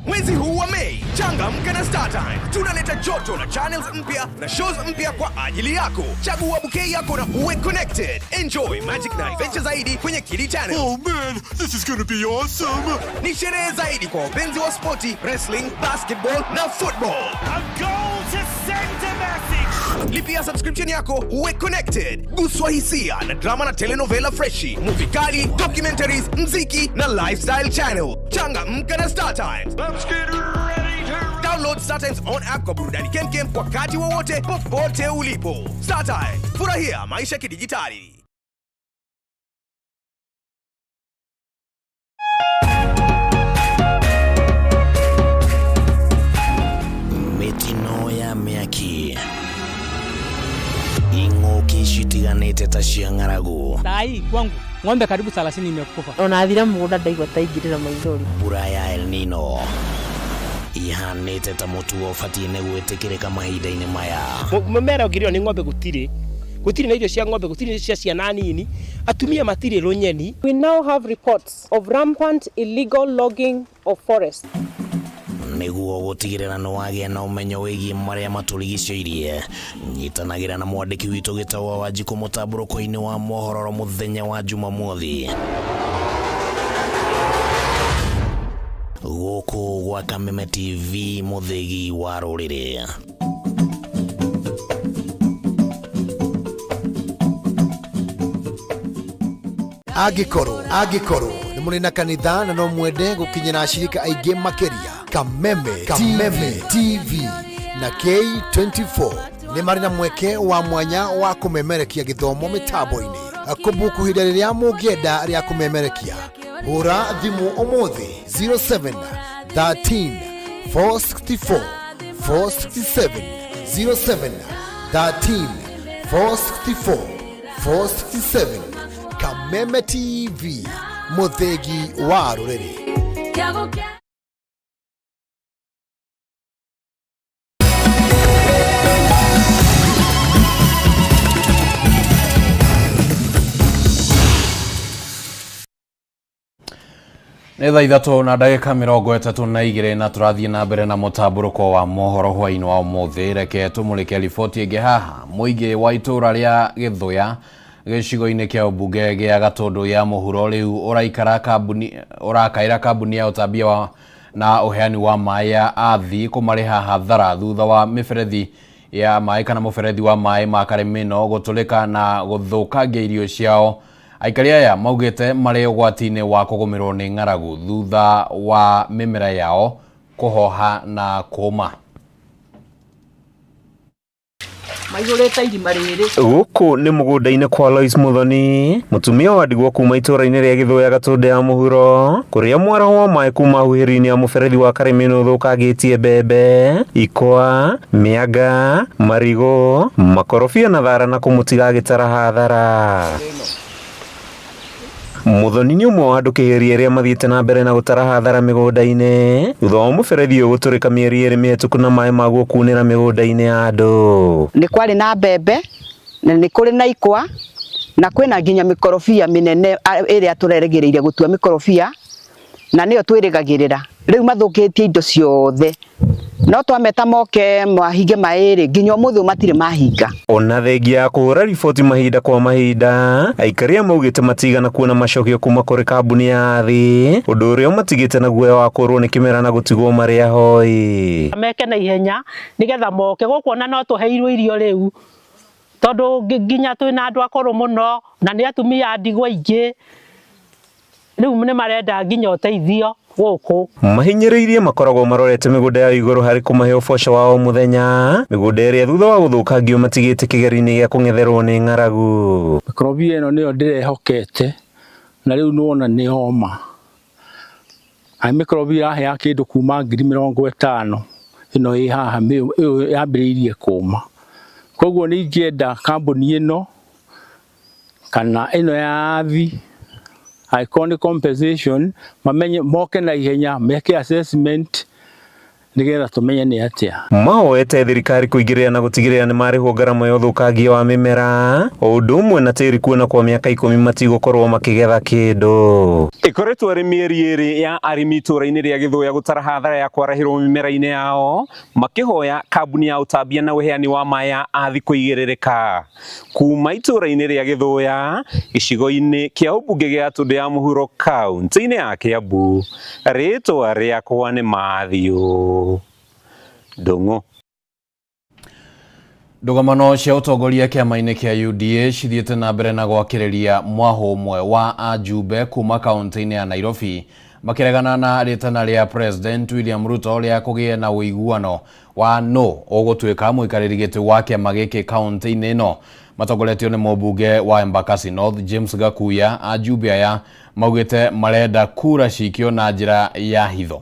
Mwezi huu wa Mei, changamka na StarTimes. Tunaleta joto na channels mpya na shows mpya kwa ajili yako. Chagua bouquet yako na uwe connected. Enjoy magic na adventure zaidi kwenye Kili Channel. Oh man, this is gonna be awesome. Ni sherehe zaidi kwa wapenzi wa sporti, wrestling, basketball na football. A goal to send a message. Lipia subscription yako uwe connected. Guswa hisia na drama na telenovela freshi, movie kali, documentaries, mziki na lifestyle channel. Changamka na StarTimes. Let's get ready to Download StarTimes on app kwa burudani kemkem wakati wowote popote ulipo. StarTimes, furahia maisha kidijitali. Mĩtino Ing'ũki citiganĩte ta cia ng'aragu. Saa hii kwangu ng'ombe karibu 30 imekufa. Ona thira mũgũnda ndaigua ta ingĩrĩra maithori. Mbura ya El Nino ihanĩte ta mũtugo ũbatiĩ nĩ gwĩtĩkĩrĩka mahinda-inĩ maya. Mũmera ũngĩrĩo nĩ ng'ombe gũtirĩ, gũtirĩ na irio cia ng'ombe, gũtirĩ cia ciana nini, atumia matirĩ rũnyeni. We now have reports of rampant illegal logging of forests. Nĩguo gũtigĩrĩra nĩ wagĩa na ũmenyo wĩgiĩ marĩa matũrigicĩirie, nyitanagĩra na mwandĩki witũ Gĩtau wa Wanjikũ mũtambũrũko-inĩ wa mohoro mũthenya wa Jumamothi. Gũkũ gwa Kameme TV, mũthĩgi wa rũrĩrĩ. Angĩkorwo angĩkorwo nĩ mũrĩ na kanitha na no mwende gũkinyĩra ashirika aingĩ makĩria, Kameme, Kameme TV na K24 nĩ marĩ na mweke wa mwanya wa kũmemerekia gĩthomo mĩtambo-inĩ. Kũbuku ihinda rĩrĩa mũngĩenda rĩa kũmemerekia, hũra thimũ ũmũthĩ 07 13 464 467, 07 13 464 467. Kameme TV, mũthĩgi wa rũrĩrĩ. Nĩ thaa 3 na ndagĩka 32 na tũrathiĩ na mbere na mũtambũrũko wa mohoro hwaĩ-inĩ wa ũmũthĩ. Reke tũmũrĩke riboti ĩngĩ haha. Mũingĩ wa itũũra rĩa Gĩthũya gĩcigo-inĩ kĩa ũmbunge gĩa Gatũndũ ya mũhuro rĩu ũraikara kambuni ũrakaĩra kambuni ya ũtambia wa na ũheani wa maĩ ya Athi kũmarĩha hathara thutha wa mĩberethi ya maĩ kana mũberethi wa maĩ ma Karĩmĩno gũtũrĩka na gũthũkangia irio ciao. Aikari aya maugĩte marĩ ũgwati-inĩ wa kũgũmĩrwo nĩ ng'aragu thutha wa mĩmera yao kũhoha na kũma. Maihũrĩte irima rĩrĩ. Gũkũ nĩ mũgũnda-inĩ kwa Lois Muthoni, mũtumia wa ndigwa kuma itũũra-inĩ rĩa Gĩthũya Gatũndũ ya mũhuro, kũrĩa mwaraho wa maĩ kuma huhĩro-inĩ ya mũberethi wa Karĩmĩno ũthũkangĩtie mbembe, ikwa, mĩanga, marigũ, makorobia na thara na kũmũtiga agĩtara hathara. Muthoni nĩ ũmwe wa andũ kĩhĩri arĩa mathiĩte na mbere na gũtara hathara mĩgũnda-inĩ thutha wa mũberethi ũyũ gũtũrĩka mĩeri 2 mĩhetũku na maĩ maguo kunĩra mĩgũnda-inĩ ya andũ. Nĩ kwarĩ na mbembe na nĩ kũrĩ na ikwa na kwĩna nginya mĩkorobia mĩnene ĩrĩa tũrerĩgĩrĩire gũtua mĩkorobia na nĩyo twĩrĩgagĩrĩra. Rĩu mathũkĩtie indo ciothe, no twameta moke mahinge maĩ rĩ, nginya ũmũthĩ matirĩ mahinga. Ona thengia ya kũhũra riboti mahinda kwa mahinda, aikari a maugĩte matigana kuona macokio kuma kũrĩ kambuni ya Athi, ũndũ ũrĩa ũmatigĩte na guoya wa kũrwo nĩ kĩmera na gũtigwo marĩ ahoi. Meke na ihenya nĩgetha moke gũkũ, ona no tũheirwo irio rĩu tondũ nginya twĩna andũ akũrũ mũno na nĩ atumia a ndigwa aingĩ, rĩu nĩ marenda nginya ũteithio gũkũ. Mahinyĩrĩirie makoragwo marorete mĩgũnda ya igũrũ harĩ kũmahe ũboco wa o mũthenya, mĩgũnda ĩrĩa thutha wa gũthũkangio matigĩte kĩgeri-inĩ gĩa kũng'etherwo nĩ ng'aragu. Mĩkorobia ĩno nĩyo ndĩrehokete na rĩu nĩwona nĩ homa. Ai mĩkorobia ĩraheaga kĩndũ kuma 50,000 ĩno ĩ haha ĩyo yambĩrĩirie kũma. Koguo nĩ ingĩenda kambuni ĩno kana ĩno ya Athi, angĩkorwo nĩ compensation, mamenye moke na ihenya meke assessment nĩgetha tũmenye nĩ atĩa. Mahoete thirikari kũingĩrĩra na gũtigĩrĩra nĩ marĩhwo ngarama ya ũthũkangia wa mĩmera o ũndũ ũmwe na tĩri kuona kwa mĩaka 10 matigũkorwo makĩgetha kĩndũ. Ĩkoretwo arĩ mĩeri 2 ya arĩmi itũũra-inĩ rĩa Gĩthũya gũtara hathara ya kwarahĩrwo mĩmera-inĩ yao, makĩhoya kambuni ya ũtambia na ũheani wa maĩ ya Athi kũigĩrĩrĩka. Kuma itũũra-inĩ rĩa Gĩthũya, gĩcigo-inĩ kĩa ũmbunge gĩa Gatũndũ ya mũhuro kaunti-inĩ ya Kĩambu, rĩtwa rĩakwa nĩ Mathiũ Ndung'u. Ndũgamano cia ũtongoria kĩama-inĩ kĩa UDA cithiĩte na mbere na gwakĩrĩria mwahũ ũmwe wa ajumbe kuma kaunti-inĩ ya Nairobi makĩregana na rĩtana rĩa President William Ruto rĩa kũgĩe na ũiguano wa no ũgũtuĩka mũikarĩri gĩtĩ wa kĩama gĩkĩ kaunti-inĩ ĩno. Matongoretio nĩ mũmbunge wa Embakasi North James Gakuya, ajumbe aya maugĩte marenda kura cikio na njĩra ya hitho.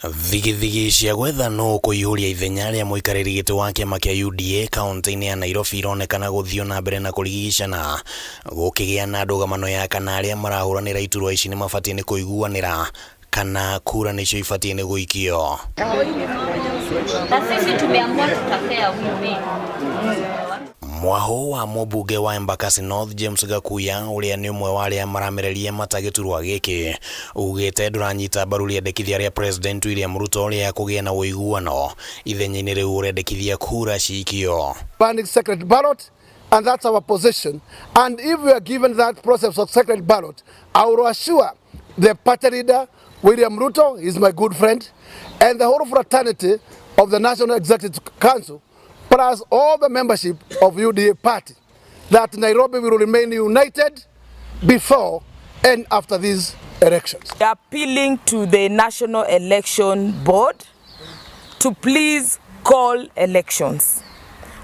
Thigithigi cia gwetha nũ kũiyũria ithenya rĩa mũikarĩri gĩtĩ wa kĩama kĩa UDA kaunti-inĩ ya Nairobi ironekana gũthiĩ na mbere na kũrigicana gũkĩgĩa na ndũgamano ya kana arĩa marahũranĩra iturwa ici nĩ mabatiĩ nĩ kũiguanĩra kana kura nĩcio ibatiĩ nĩ gũikio. Na sisi tumeamua tutapea huyu Mwaho wa mũmbunge wa Embakasi North James Gakuya ũrĩa nĩ ũmwe wa arĩa maramereria mata gĩturwa gĩkĩ ugĩte ndũranyita mbaru rĩendekithia rĩa President William Ruto rĩa kũgĩa na ũiguano ithenya-inĩ rĩu ũrendekithia kura cikio. Banning secret ballot, and that's our position. And if we are given that process of secret ballot, I will assure the party leader, William Ruto, is my good friend, and the whole fraternity of the National Executive Council, plus all the membership of UDA party, that Nairobi will remain united before and after these elections. We are appealing to the National Election Board to please call elections.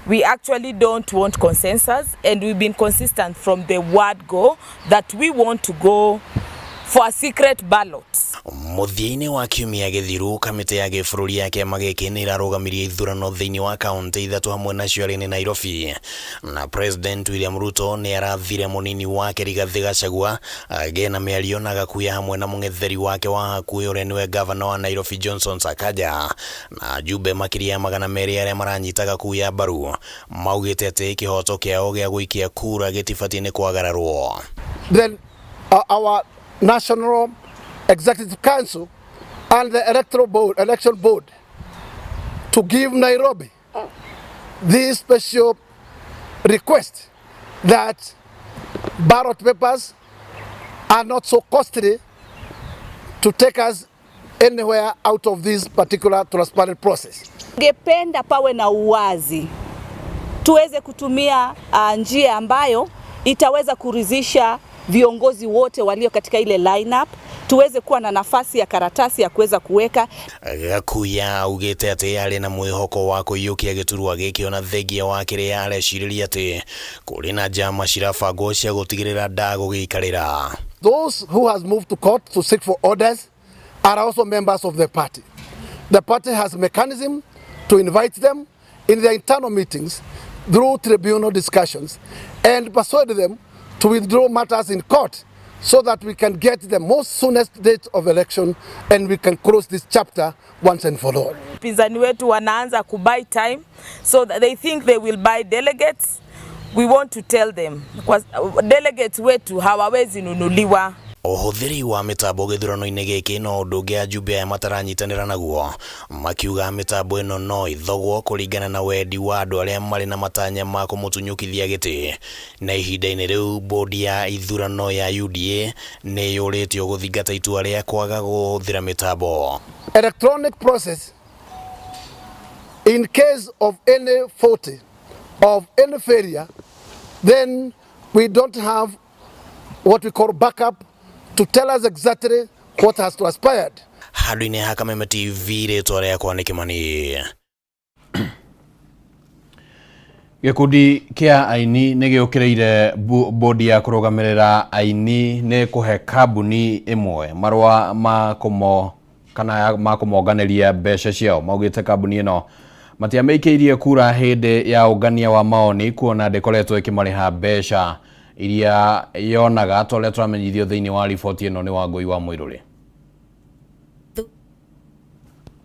We actually don't want consensus, and we've been consistent from the word go that we want to go for a secret ballot. Mũthia-inĩ wa kiumia gĩthiru kamĩtĩ ya gĩbũrũri ya kĩama gĩkĩ nĩ ĩrarũgamirie ithurano thĩinĩ wa kaunti ithatũ hamwe nacio arĩ nĩ Nairobi na President William Ruto nĩ arathire mũnini wake Rigathĩ Gachagua agĩe na mĩario na Gakuya hamwe na mũng'etheri wake wa hakuhĩ ũrĩa nĩwe gavana wa Nairobi Johnson Sakaja na ajumbe makĩria ya 200 arĩa maranyita Gakuya mbaru maugĩte atĩ kĩhoto kĩao gĩa gũikia kura gĩtibatiĩ nĩ kwagararwo. Then our National Executive Council and the Electoral Board, Election Board to give Nairobi this special request that ballot papers are not so costly to take us anywhere out of this particular transparent process. Ngependa pawe na uwazi, tuweze kutumia njia ambayo itaweza kuridhisha viongozi wote walio katika ile lineup, tuweze kuwa na nafasi ya karatasi ya kuweza kuweka. Gakuya augĩte atĩ arĩ na mwĩhoko wa kũiyũkia gĩturwa gĩkĩ ona thengia wa kĩrĩa arecirĩria atĩ kũrĩ na njama cirabangwo cia gũtigĩrĩra ndagũgĩikarĩra. Those who has moved to court to seek for orders are also members of the party. The party has mechanism to invite them in their internal meetings through tribunal discussions and persuade them to withdraw matters in court so that we can get the most soonest date of election and we can close this chapter once and for all. Pinzani wetu wanaanza kubuy time so that they think they will buy delegates. We want to tell them kwa delegates wetu hawawezi nunuliwa. Ũhũthĩri wa mĩtambo gĩthurano-inĩ gĩkĩ no ũndũ ũngĩ ajumbe aya mataranyitanĩra naguo makiuga mĩtambo ĩno no ĩthogwo kũringana na wendi wa andũ arĩa marĩ na matanya ma kũmũtunyũkithia gĩtĩ na ihinda-inĩ rĩu bodi ya ithurano ya UDA nĩ yũrĩtio gũthingata itua rĩa kwaga kũhũthĩra mĩtambo. Electronic process in case of any faulty of any failure, then we don't have what we call backup to tell us exactly what has transpired. Handũ-inĩ ha Kameme TV rĩtwa rĩakwa nĩ Kĩmani. Gĩkundi kĩa aini nĩ gĩũkĩrĩire bodi ya kũrũgamĩrĩra aini nĩ kũhe kambuni ĩmwe marũa ma kũmo kana ma kũmonganĩria mbeca ciao. Maugĩte kambuni ĩno matiamĩikĩirie kura hĩndĩ ya ũngania wa maoni kuona ndĩkoretwo ĩkĩmarĩha mbeca iria yonaga ta ũrĩa tũramenyithio thĩinĩ wa riboti ĩno nĩ Wangũi wa Mũirũrĩ.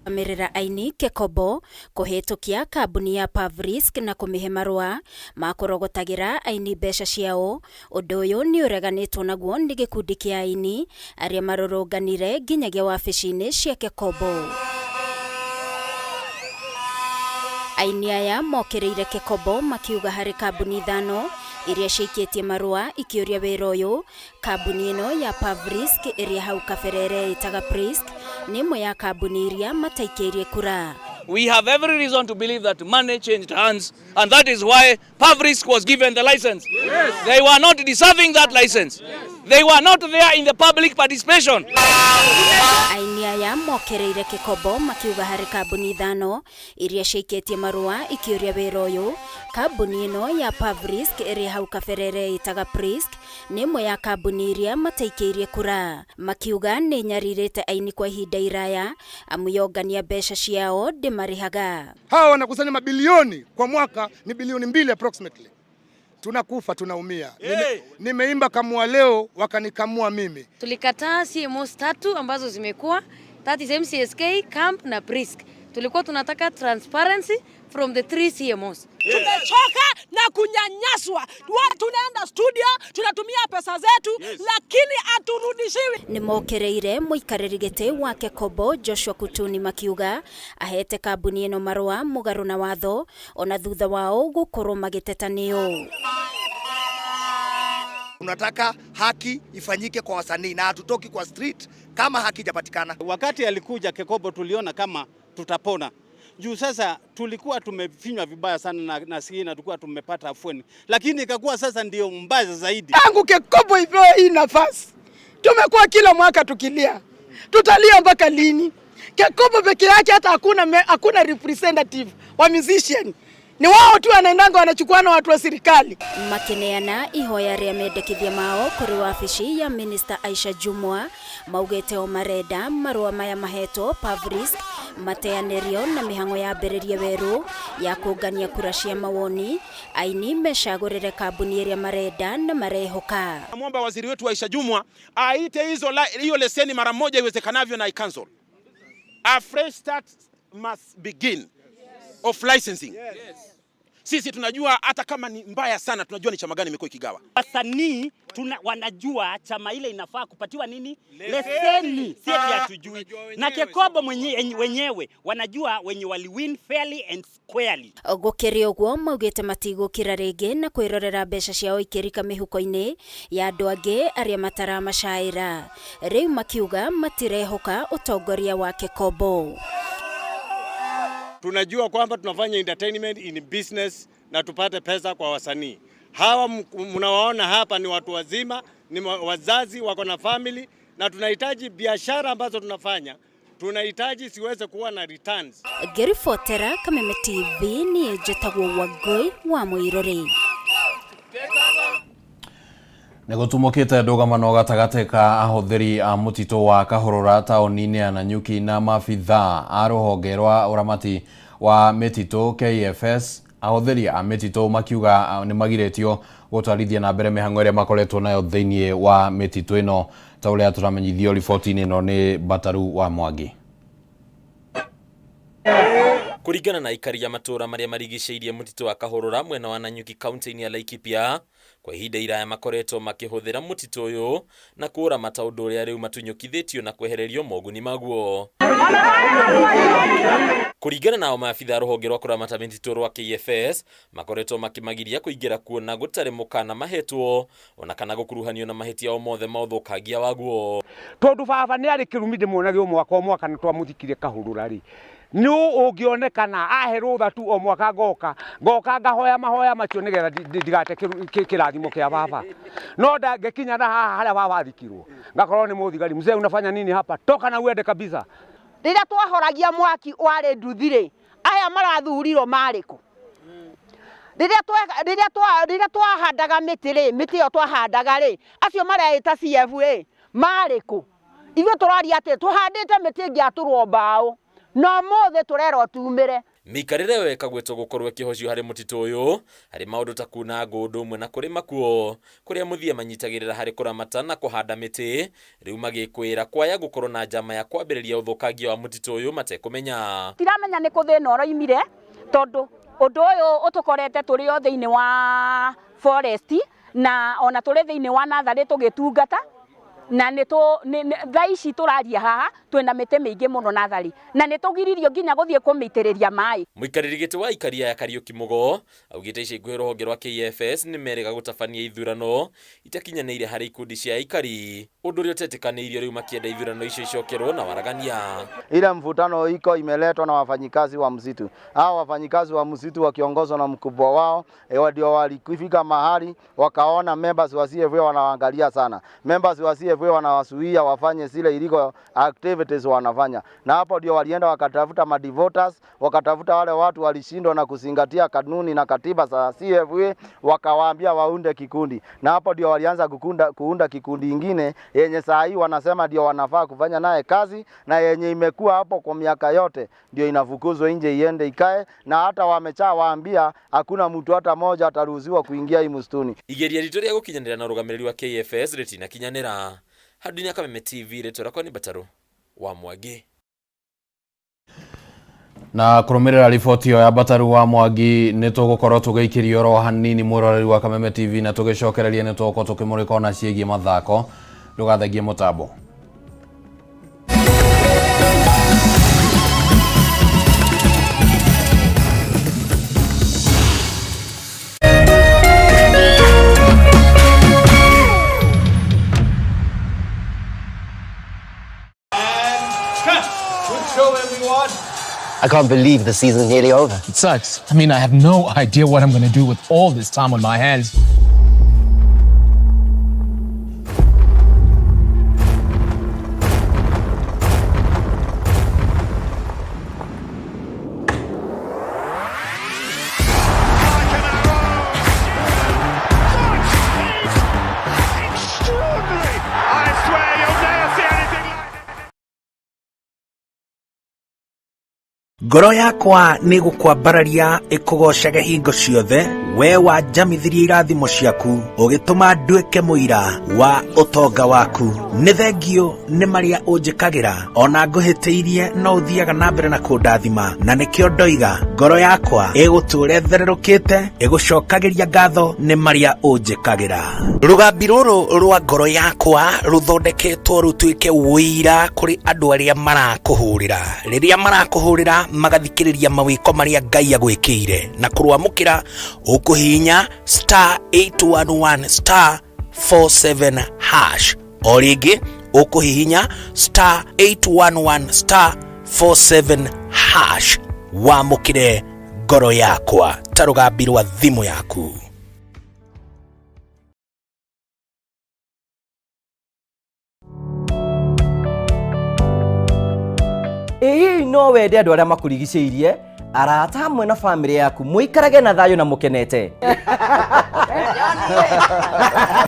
Merera aini Kekobo kũhĩtũkia kambuni ya Pavrisk na kũmĩhe marũa ma kũrogotagira aini mbeca ciao. Ũndũ ũyũ nĩ ũreganĩtwo naguo nĩ gĩkundi kĩa aini arĩa marũrũnganire nginyagia wabici-inĩ cia Kekobo. Aini aya mokĩrĩire Kekobo makiuga harĩ kambuni 5 iria ciikĩtie marũa ikĩũria wĩra ũyũ. Kambuni ĩno ya Pavrisk ĩrĩa hau kabere ĩtaga Prisk nĩ ĩmwe ya kambuni iria mataikĩirie kura. We have every reason to believe that money changed hands, and that is why Pavrisk was given the license. Yes. They were not deserving that license. Yes. They were not there in the public participation. Aini Aini aya mokereire KECOBO makiuga harĩ kambuni 5 iria ciikĩtie marũa ikĩũria wĩra ũyũ. Kambuni ĩno ya Pavrisk ĩrĩa hau kabere ĩtaga Prisk nĩ ĩmwe ya kambuni iria mataikĩirie kura. Makiuga nĩ nyarirĩte aini kwa ihinda iraya amu yongania mbeca ciao ndĩmarĩhaga. Hawa wanakusanya mabilioni kwa mwaka, ni bilioni 2 approximately. Tunakufa, tunaumia. Nimeimba kamua leo, wakanikamua mimi. Tulikataa CMOs 3 ambazo zimekuwa, that is MCSK, Camp na Prisk. Tulikuwa tunataka transparency from the 3 CMOs. Tumechoka na kunyanyaswa. Tunaenda studio, tunatumia pesa zetu, lakini haturudishiwi. Nĩmokereire mũikarĩri gĩtĩ wa KECOBO Joshua Kutuni makiuga ahete kambuni ĩno marũa mũgarũ na watho ona thutha wao gũkorwo magĩteta nĩo. Tunataka haki ifanyike kwa wasanii na hatutoki kwa street kama haki haijapatikana. Wakati alikuja KECOBO tuliona kama tutapona. Juu sasa tulikuwa tumefinywa vibaya sana na na tulikuwa tumepata afueni, lakini ikakuwa sasa ndio mbaya zaidi. Tangu KECOBO ipewe hii nafasi, tumekuwa kila mwaka tukilia. Tutalia mpaka lini? KECOBO peke yake hata hakuna representative wa musician. Ni wao tu wanaendanga wanachukuana watu wa serikali. Makineana ihoya rĩa mendekithia mao kũrĩ wabici ya Minister Aisha Jumwa maugĩte o marenda marũa maya mahetwo Pavrisk mateanĩrio na mĩhang'o yambĩrĩrie werũ ya kũngania kura cia mawoni aini mecagũrĩre kambuni ĩrĩa marenda na marehoka. Namwomba waziri wetu Aisha Jumwa aite hiyo leseni mara moja iwezekanavyo na i-cancel. A fresh start must begin of licensing. Sisi tunajua hata kama ni mbaya sana, tunajua ni chama gani imekuwa ikigawa. Wasanii wanajua chama ile inafaa kupatiwa nini? Leseni. Si eti hatujui. Na KECOBO wenyewe wanajua wenye wali win fairly and squarely. Gũkĩrĩ ũguo maugĩte matigũkira rĩngĩ na kwĩrorera mbeca ciao ikĩrika mĩhuko-inĩ ya andũ angĩ arĩa mataramacaĩra. Rĩu makiuga matirehoka ũtongoria wa KECOBO. Tunajua kwamba tunafanya entertainment in business na tupate pesa kwa wasanii. Hawa mnawaona hapa ni watu wazima, ni wazazi wako na family, na tunahitaji biashara ambazo tunafanya, tunahitaji siweze kuwa na returns. Ngĩribotera Kameme TV niĩ njĩtagwo Wangũi wa Mũirũrĩ. Nĩ gũtumũkĩte ndũgamano gatagatĩ ka ahũthĩri a mũtitũ wa Kahũrũra taũni-inĩ ya Nanyuki na maabithaa a rũhonge rwa ũramati wa mĩtitũ KFS. Ahũthĩri a mĩtitũ makiuga nĩ magirĩtio gũtwarithia na mbere mĩhang'o ĩrĩa makoretwo nayo thĩinĩ wa mĩtitũ ĩno ta ũrĩa tũramenyithio riboti-inĩ ĩno nĩ Bataru wa Mwangi. Kũringana na aikari a matũũra marĩa marigicĩirie mũtitũ wa Kahũrũra mwena wa Nanyuki kaunti-inĩ ya Laikipia, kwa ihinda iraya makoretwo makĩhũthĩra mũtitũ ũyũ na kũũramata ũndũ ũrĩa rĩu matunyũkithĩtio na kwehererio moguni maguo. Kũringana nao maabitha rũhonge rwa kũramata mĩtitũ rwa KFS makoretwo makĩmagiria kũingĩra kuo na gũtarĩ mũkana mahetwo ona kana gũkuruhanio na mahĩtia o mothe ma ũthũkangia waguo. Tondũ baba nĩ arĩ kĩrumi ndĩmuonage o mwaka o mwaka na twamũthikire Kahũrũra rĩ, nĩ ũngĩonekana ahe rũtha tu o mwaka ngoka ngahoya mahoya macio nĩgetha ndigate kĩrathimo kĩa baba. No ndangĩkinya na haha harĩa baba athikirwo ngakorwo nĩ mũthigari, mzee unafanya nini hapa, toka na uende kabisa. Rĩrĩa twahoragia mwaki warĩ nduthi rĩ, aya marathurirwo marĩ kũ? Rĩrĩa twahandaga mĩtĩ rĩ, mĩtĩ ĩyo twahandaga rĩ, acio mareĩta CFA marĩ kũ? Ithuĩ tũraria atĩ tũhandĩte mĩtĩ ĩngĩatũrwo mbaũ, no ũmũthĩ tũrerwo tumĩre. Mĩikarĩre ĩyo ĩkagwetwo gũkorwo ĩkĩhocio harĩ mũtitũ ũyũ harĩ maũndũ ta kuna ngũ ũndũ ũmwe na kũrĩma kuo kũrĩa mũthia manyitagĩrĩra harĩ kũramata na kũhanda mĩtĩ, rĩu magĩkwĩra kwaya gũkorwo na njama ya kwambĩrĩria ũthũkangia wa mũtitũ ũyũ matekũmenya. Tiramenya nĩ kũ thĩna ũroimire tondũ ũndũ ũyũ ũtũkorete tũrĩ o thĩinĩ wa forest na ona tũrĩ thĩinĩ wa natharĩ tũgĩtungata na nĩ thaa ici tũraria haha twĩna mĩtĩ mĩingĩ mũno natharĩ na nĩ tũgiririo nginya gũthiĩ kũmĩitĩrĩria maĩ. Mũikarĩri gĩtĩ wa aikaria ya Kariũki Mũgo augĩte ica ikuhĩ rũhonge rwa KFS nĩ merĩga gũtabania ithurano itakinyanĩire harĩ ikundi cia aikari, ũndũ ũrĩa ũtetĩkanĩirio rĩu makĩenda ithurano icio icokerwo na waragania. Ile mvutano iko imeletwa na wafanyikazi wa msitu. Hao wafanyikazi wa msitu wakiongozwa na mkubwa wao ndio walifika mahali wakaona members wa CFA wanaangalia sana. Members wa CFA CFA wanawasuia wafanye zile illegal activities wanafanya, na hapo ndio walienda wakatafuta madivoters, wakatafuta wale watu walishindwa na kuzingatia kanuni na katiba za CFA, wakawaambia waunde kikundi, na hapo ndio walianza kuunda kikundi ingine yenye saa hii wanasema ndio wanafaa kufanya naye kazi, na yenye imekuwa hapo kwa miaka yote ndio inafukuzwa nje iende ikae, na hata wamechawaambia hakuna mtu hata moja ataruhusiwa kuingia hii msituni. Igeria ritũ rĩa gũkinyanĩra na ũrũgamĩrĩri wa KFS rĩtinakinyanĩra. Handũ-inĩ ya Kameme TV rĩtwa rĩakwa nĩ Mbataru wa Mwangi. Na kurumirira riboti ĩyo ya Mbataru wa Mwangi nĩ tũgũkorwo tũgĩikĩrio oro hanini mwĩroreri wa Kameme TV na tũgĩcokereria nĩ tũgũkorwo tũkĩmũrĩka ona ciĩgiĩ mathako. Ndũgathengie mũtambo. I can't believe the season's nearly over. It sucks. I mean, I have no idea what I'm going to do with all this time on my hands. Extraordinary! I swear you'll never see anything like Ngoro yakwa nĩ gũkwambararia ĩkũgoocage hingo ciothe, we wanjamithirie irathimo ciaku, ũgĩtũma nduĩke mũira wa ũtonga waku. Nĩ thengio nĩ marĩa ũnjĩkagĩra, ona ngũhĩtĩirie no ũthiaga na mbere na kũndathima, na nĩkĩo ndoiga ngoro yakwa ĩgũtũũra ĩthererũkĩte, ĩgũcokagĩria ngatho nĩ marĩa ũnjĩkagĩra. Rũgambi rũrũ rwa ngoro yakwa rũthondeketwo rũtuĩke ũira kũrĩ andũ arĩa marakũhũrĩra. Rĩrĩa marakũhũrĩra magathikĩrĩria mawĩko marĩa Ngai agwĩkĩire, na kũrwamũkĩra ũkũhihinya star 811 star 47 hash. O rĩngĩ ũkũhihinya star 811 star 47 hash wamũkĩre ngoro yakwa ta rũgambi rwa thimũ yaku. Ĩ hihi no wende andũ arĩa makũrigicĩirie, arata hamwe na bamĩrĩ yaku mũikarage na thayũ na mũkenete?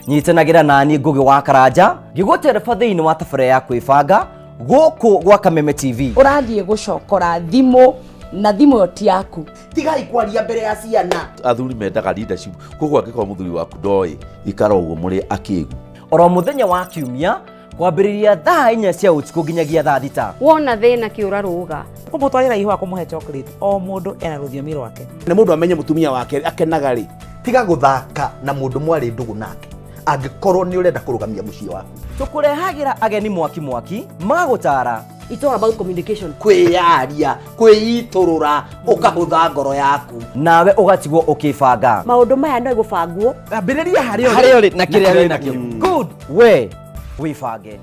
Nyitanagĩra nani Ngũgĩ wa Karanja ngĩgũtereba thĩinĩ wa tabarĩra ya kwĩbanga gũkũ gwa Kameme TV. Ũrathiĩ gũcokora thimũ na thimũ ĩyo ti yaku. Tigai kwaria mbere ya ciana. Athuri mendaga leadership, koguo angĩkorwo mũthuri waku ndoĩ ikara ũguo mũrĩ akĩgu. Oro mũthenya wa kiumia kwambĩrĩria thaa 4 cia ũtukũ nginyagia thaa 6. Wona thĩna kĩũra rũga. Kũmũtwarĩra ihũa kũmũhe chocolate, o mũndũ ena rũthiomi rwake. Na mũndũ amenye mũtumia wake akenaga rĩ. Tiga gũthaka na mũndũ mwarĩ ndũgũ nake angĩkorwo nĩ ũrenda kũrũgamia mũciĩ waku. Tũkũrehagĩra ageni mwaki mwaki magũtara. It's all about communication. Kwĩyaria, kwĩitũrũra, ũkahũtha ngoro yaku. Nawe ũgatigwo ũkĩbanga. Maũndũ maya no gũbangwo. Ambĩrĩria harĩa Harĩa ũrĩ na kĩrĩa wĩ nakĩo. Good. We wĩbange.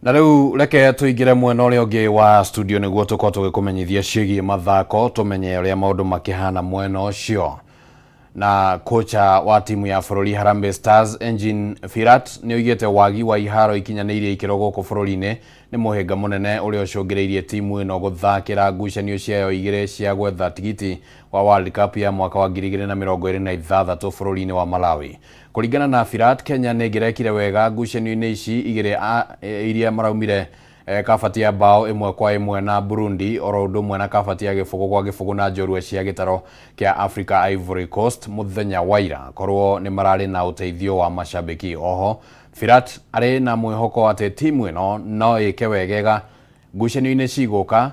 Na rĩu reke tũingĩre mwena ũrĩa ũngĩ wa studio nĩguo tũkorwo tũgĩkũmenyithia ciĩgiĩ mathako, tũmenye ũrĩa maũndũ makĩhana mwena ũcio. Na kocha wa timu ya bũrũri Harambee Stars Engin Firat nĩ oigĩte wagi wa iharo ikinyanĩirie ikĩro gũkũ bũrũri-inĩ nĩ mũhĩnga mũnene ũrĩa ũcũngĩrĩirie timu ĩno gũthakĩra ngucanio ciayo igĩrĩ cia gwetha tigiti wa World Cup ya mwaka wa 2026 bũrũri-inĩ wa Malawi. Kũringana na Firat, Kenya nĩ ĩngĩrekire wega ngucanio-inĩ ici igĩrĩ iria maraumire kabati ya bao 1-1 na Burundi oro ũndũ ũmwe na kabati ya 0-0 na njorua cia gĩtaro kĩa Africa Ivory Coast mũthenya wa ira korwo nĩ mararĩ na ũteithio wa mashabiki. Oho Firat arĩ na mwĩhoko atĩ timu ĩno no ĩke wegega ngucanio-inĩ cigũka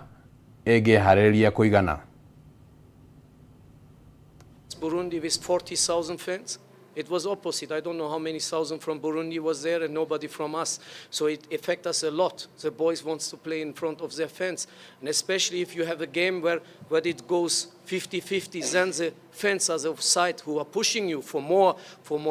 ĩngĩharĩrĩria kũigana. Burundi with 40,000 fans. It was opposite. I don't know how many thousand from Burundi was there and nobody from us. So it affects us a lot. The boys wants to play in front of their fans. And especially if you have a game where it goes 50-50, then the fans are the side who are pushing you for more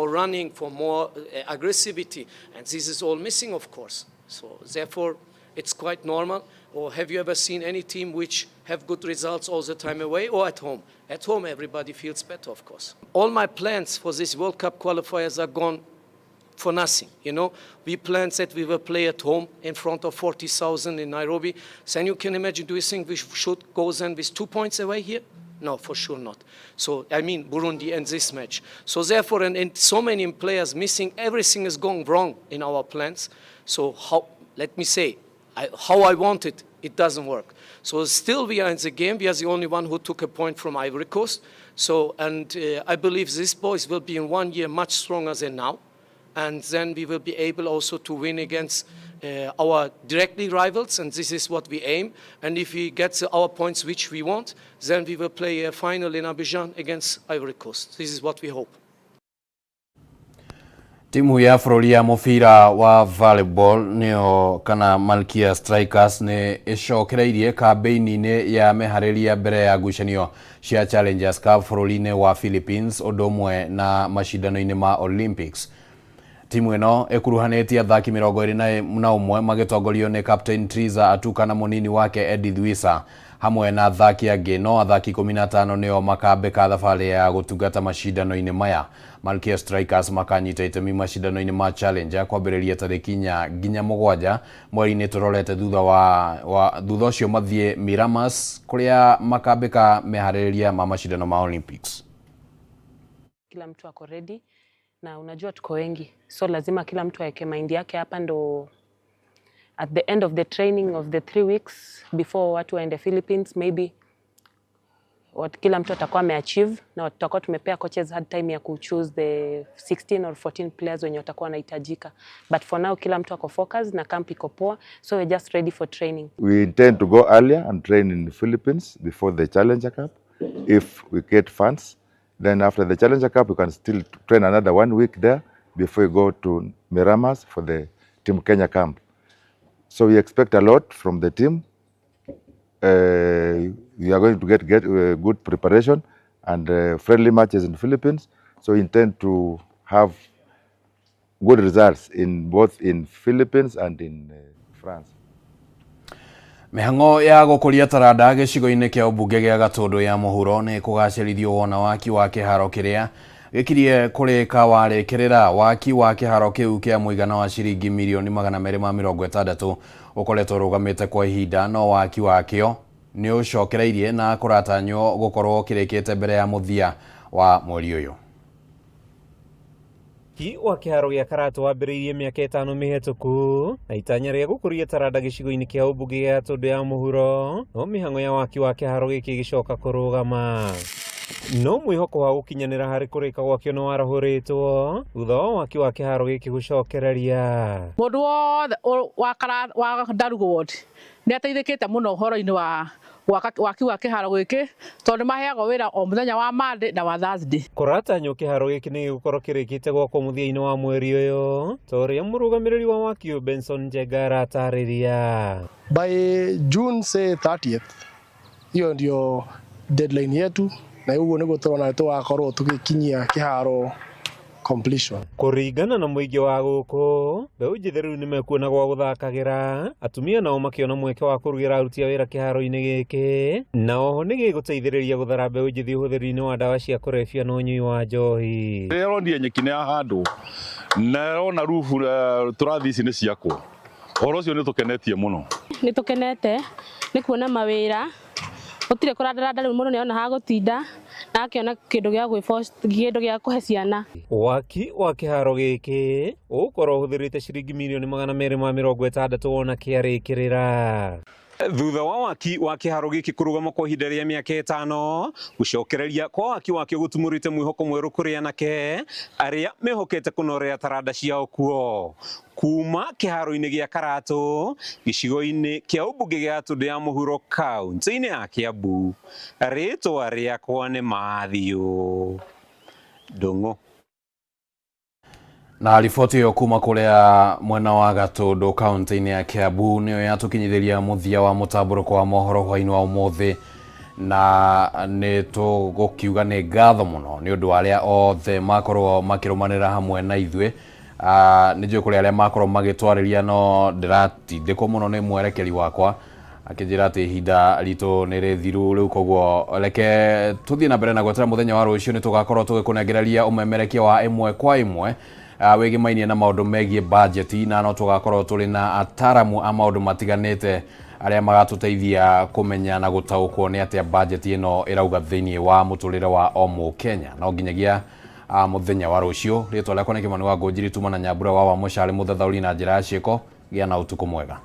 running, for more aggressivity. And this is all missing, of course. So therefore, it's quite normal. Or have you ever seen any team which have good results all the time away or at home? At home, everybody feels better, of course. All my plans for this World Cup qualifiers are gone for nothing, you know. We planned that we will play at home in front of 40,000 in Nairobi. Then you can imagine, do you think we should go then with 2 points away here? No, for sure not. So, I mean, Burundi and this match. So therefore, and so many players missing, everything is going wrong in our plans. So how, let me say, how I want it, it doesn't work. So still we are in the game. We are the only one who took a point from Ivory Coast. So, and I believe these boys will be in 1 year much stronger than now. And then we will be able also to win against our directly rivals, and this is what we aim. And if we get our points which we want, then we will play a final in Abidjan against Ivory Coast. This is what we hope. Timu ya bũrũri ya mũbira wa volleyball nĩyo kana Malkia Strikers nĩ ĩcokereirie kambĩini-inĩ ya meharĩria mbere ya ngucanio cia Challengers Cup bũrũri-inĩ wa Philippines ũndũ ũmwe na macindano-inĩ ma Olympics. Timu ĩno ĩkuruhanĩtie athaki 21 magĩtongorio nĩ Captain Triza Atuka na mũnini wake Edith Wisa hamwe na athaki angĩ, no athaki 15 nĩo makambĩka thabarĩ ya gũtungata macindano-inĩ maya. Malkia Strikers makanyita itemi macindano-inĩ ma Challenger kwambĩrĩria tarĩki 4 nginya 7 mweri-inĩ tũrorete, thutha ũcio mathiĩ Miramas kũrĩa makambĩka meharĩrĩria ma macindano ma Olympics. Kila mtu ako ready na unajua tuko wengi, so lazima kila mtu aweke mind yake hapa ndo at the end of the training of the 3 weeks before watu waende Philippines, maybe kila mtu atakuwa ameachieve na tutakuwa tumepea coaches hard time ya kuchoose the 16 or 14 players wenye watakuwa wanahitajika. But for now kila mtu ako focus na camp iko poa, so we're just ready for training. We intend to go earlier and train in the Philippines before the Challenger Cup if we get funds. Then after the Challenger Cup, we can still train another 1 week there before we go to Miramas for the Team Kenya camp. So we expect a lot from the team. We are going to get good preparation and friendly matches in the Philippines. So we intend to have good results in both in Philippines and in France. Mĩhang'o ya gũkũria taranda gĩcigo-inĩ kĩa ũmbunge gĩa Gatũndũ ya mũhuro nĩ kũgacĩrithio wona waki wa kĩharo kĩrĩa gĩkirie kũrĩka warĩkĩrĩra. Waki wa kĩharo kĩu kĩa mũigana wa ciringi mirioni 260 ũkoretwo ũrũgamĩte kwa ihinda, no waki wakĩo nĩ ũcokereirie na kũratanywo gũkorwo kĩrĩkĩte mbere ya mũthia wa mweri ũyũ. Waki wa kĩharo gĩa Karatũ wambĩrĩirie mĩaka 5 mĩhetũku na itanya rĩa gũkũria taranda gĩcigo-inĩ kĩa ũmbunge gĩa Gatũndũ ya mũhuro, no mĩhang'o ya waki wa kĩharo gĩkĩ ĩgĩcoka kũrũgama. No mwĩhoko wa gũkinyanĩra harĩ kũrĩka gwakĩo nĩ warahũrĩtwo thutha wa waki wa kĩharo gĩkĩ gũcokereria. Mũndũ wothe wa Ndarugo ward nĩ ateithĩkĩte mũno ũhoro-inĩ wa waki wa kĩharo gĩkĩ tondũ maheagwo wĩra o mũthenya wa Monday na wa Thursday. Kũratanywo kĩharo gĩkĩ nĩ gĩgũkorwo kĩrĩkĩte gwakwo mũthia-inĩ wa mweri ũyũ ta ũrĩa mũrũgamĩrĩri wa waki ũyũ Benson Njenga aratarĩria. By June say 30th, hiyo ndio deadline yetu na ũguo nĩguo tũrona tũgakorwo tũgĩkinyia kĩharo completion. Kũringana na mũingĩ wa gũkũ, mbeũ njĩthĩ rĩu nĩmekuona gwa gũthakagĩra, atumia nao makĩona mweke wa kũrugĩra aruti a wĩra kĩharo-inĩ gĩkĩ, na oho nĩ gĩgũteithĩrĩria gũthara mbeũ njĩthĩ ũhũthĩri-inĩ wa ndawa cia kũrebia na ũnyui wa njohi. Rĩrĩa ronire nyeki nĩ yahandwo na ĩrona rubu tũrathi ici nĩ ciakwo, ũhoro ũcio nĩ tũkenetie mũno. Nĩ tũkenete nĩ kuona mawĩra, gũtirĩ kũrandaranda rĩu mũndũ nĩona ha gũtinda na akĩona kĩndũ gĩa kĩndũ gĩa kũhe ciana. Waki wa kĩharo gĩkĩ ũgũkorwo ũhũthĩrĩte ciringi mirioni 260 wona kĩarĩkĩrĩra. Thutha wa waki wa kĩharo gĩkĩ kũrũgama kwa ihinda rĩa mĩaka 5, gũcokereria kwa waki wakĩo gũtumũrĩte mwĩhoko mwerũ kũrĩ anake arĩa mehokete kũnorera taranda ciao kuo. Kuma kĩharo-inĩ gĩa Karatũ gĩcigo-inĩ kĩa ũmbunge gĩa Gatũndũ ya mũhuro kaunti-inĩ ya Kiambu, rĩtwa rĩakwa nĩ Mathiũ Ndung'u. Na riboti ĩyo kuma kũrĩa mwena wa Gatũndũ kaunti-inĩ ya Kiambu nĩyo yatũkinyithĩria mũthia wa mũtambũrũko wa mohoro hwainĩ wa ũmũthĩ, na nĩ tũgũkiuga nĩ ngatho mũno nĩ ũndũ wa arĩa othe makorwo makĩrũmanĩra hamwe na ithuĩ. Nĩ njũĩ kũrĩ arĩa makorwo magĩtwarĩria, no ndĩratindĩkwo mũno nĩ mwerekeri wakwa akĩnjĩra atĩ ihinda ritũ nĩ rĩthiru rĩu, koguo reke tũthiĩ na mbere na gwetera mũthenya wa rũciũ nĩ tũgakorwo tũgĩkũnengereria ũmemerekia wa ĩmwe kwa ĩmwe wĩgĩmainie na maũndũ megiĩ bajeti, na no tũgakorwo tũrĩ na ataramu a maũndũ matiganĩte arĩa magatũteithia kũmenya na gũtaũkwo nĩ atĩa bajeti ĩno ĩrauga thĩinĩ wa mũtũrĩre wa o Mũkenya. No nginyagia mũthenya wa rũciũ, rĩtwa rĩakwa nĩ Kĩmani wa Ngũnjiri, tuma na Nyambura wa Wamũcarĩ, mũthathaũri na njĩra ya ciĩko. Gĩa na ũtukũ mwega.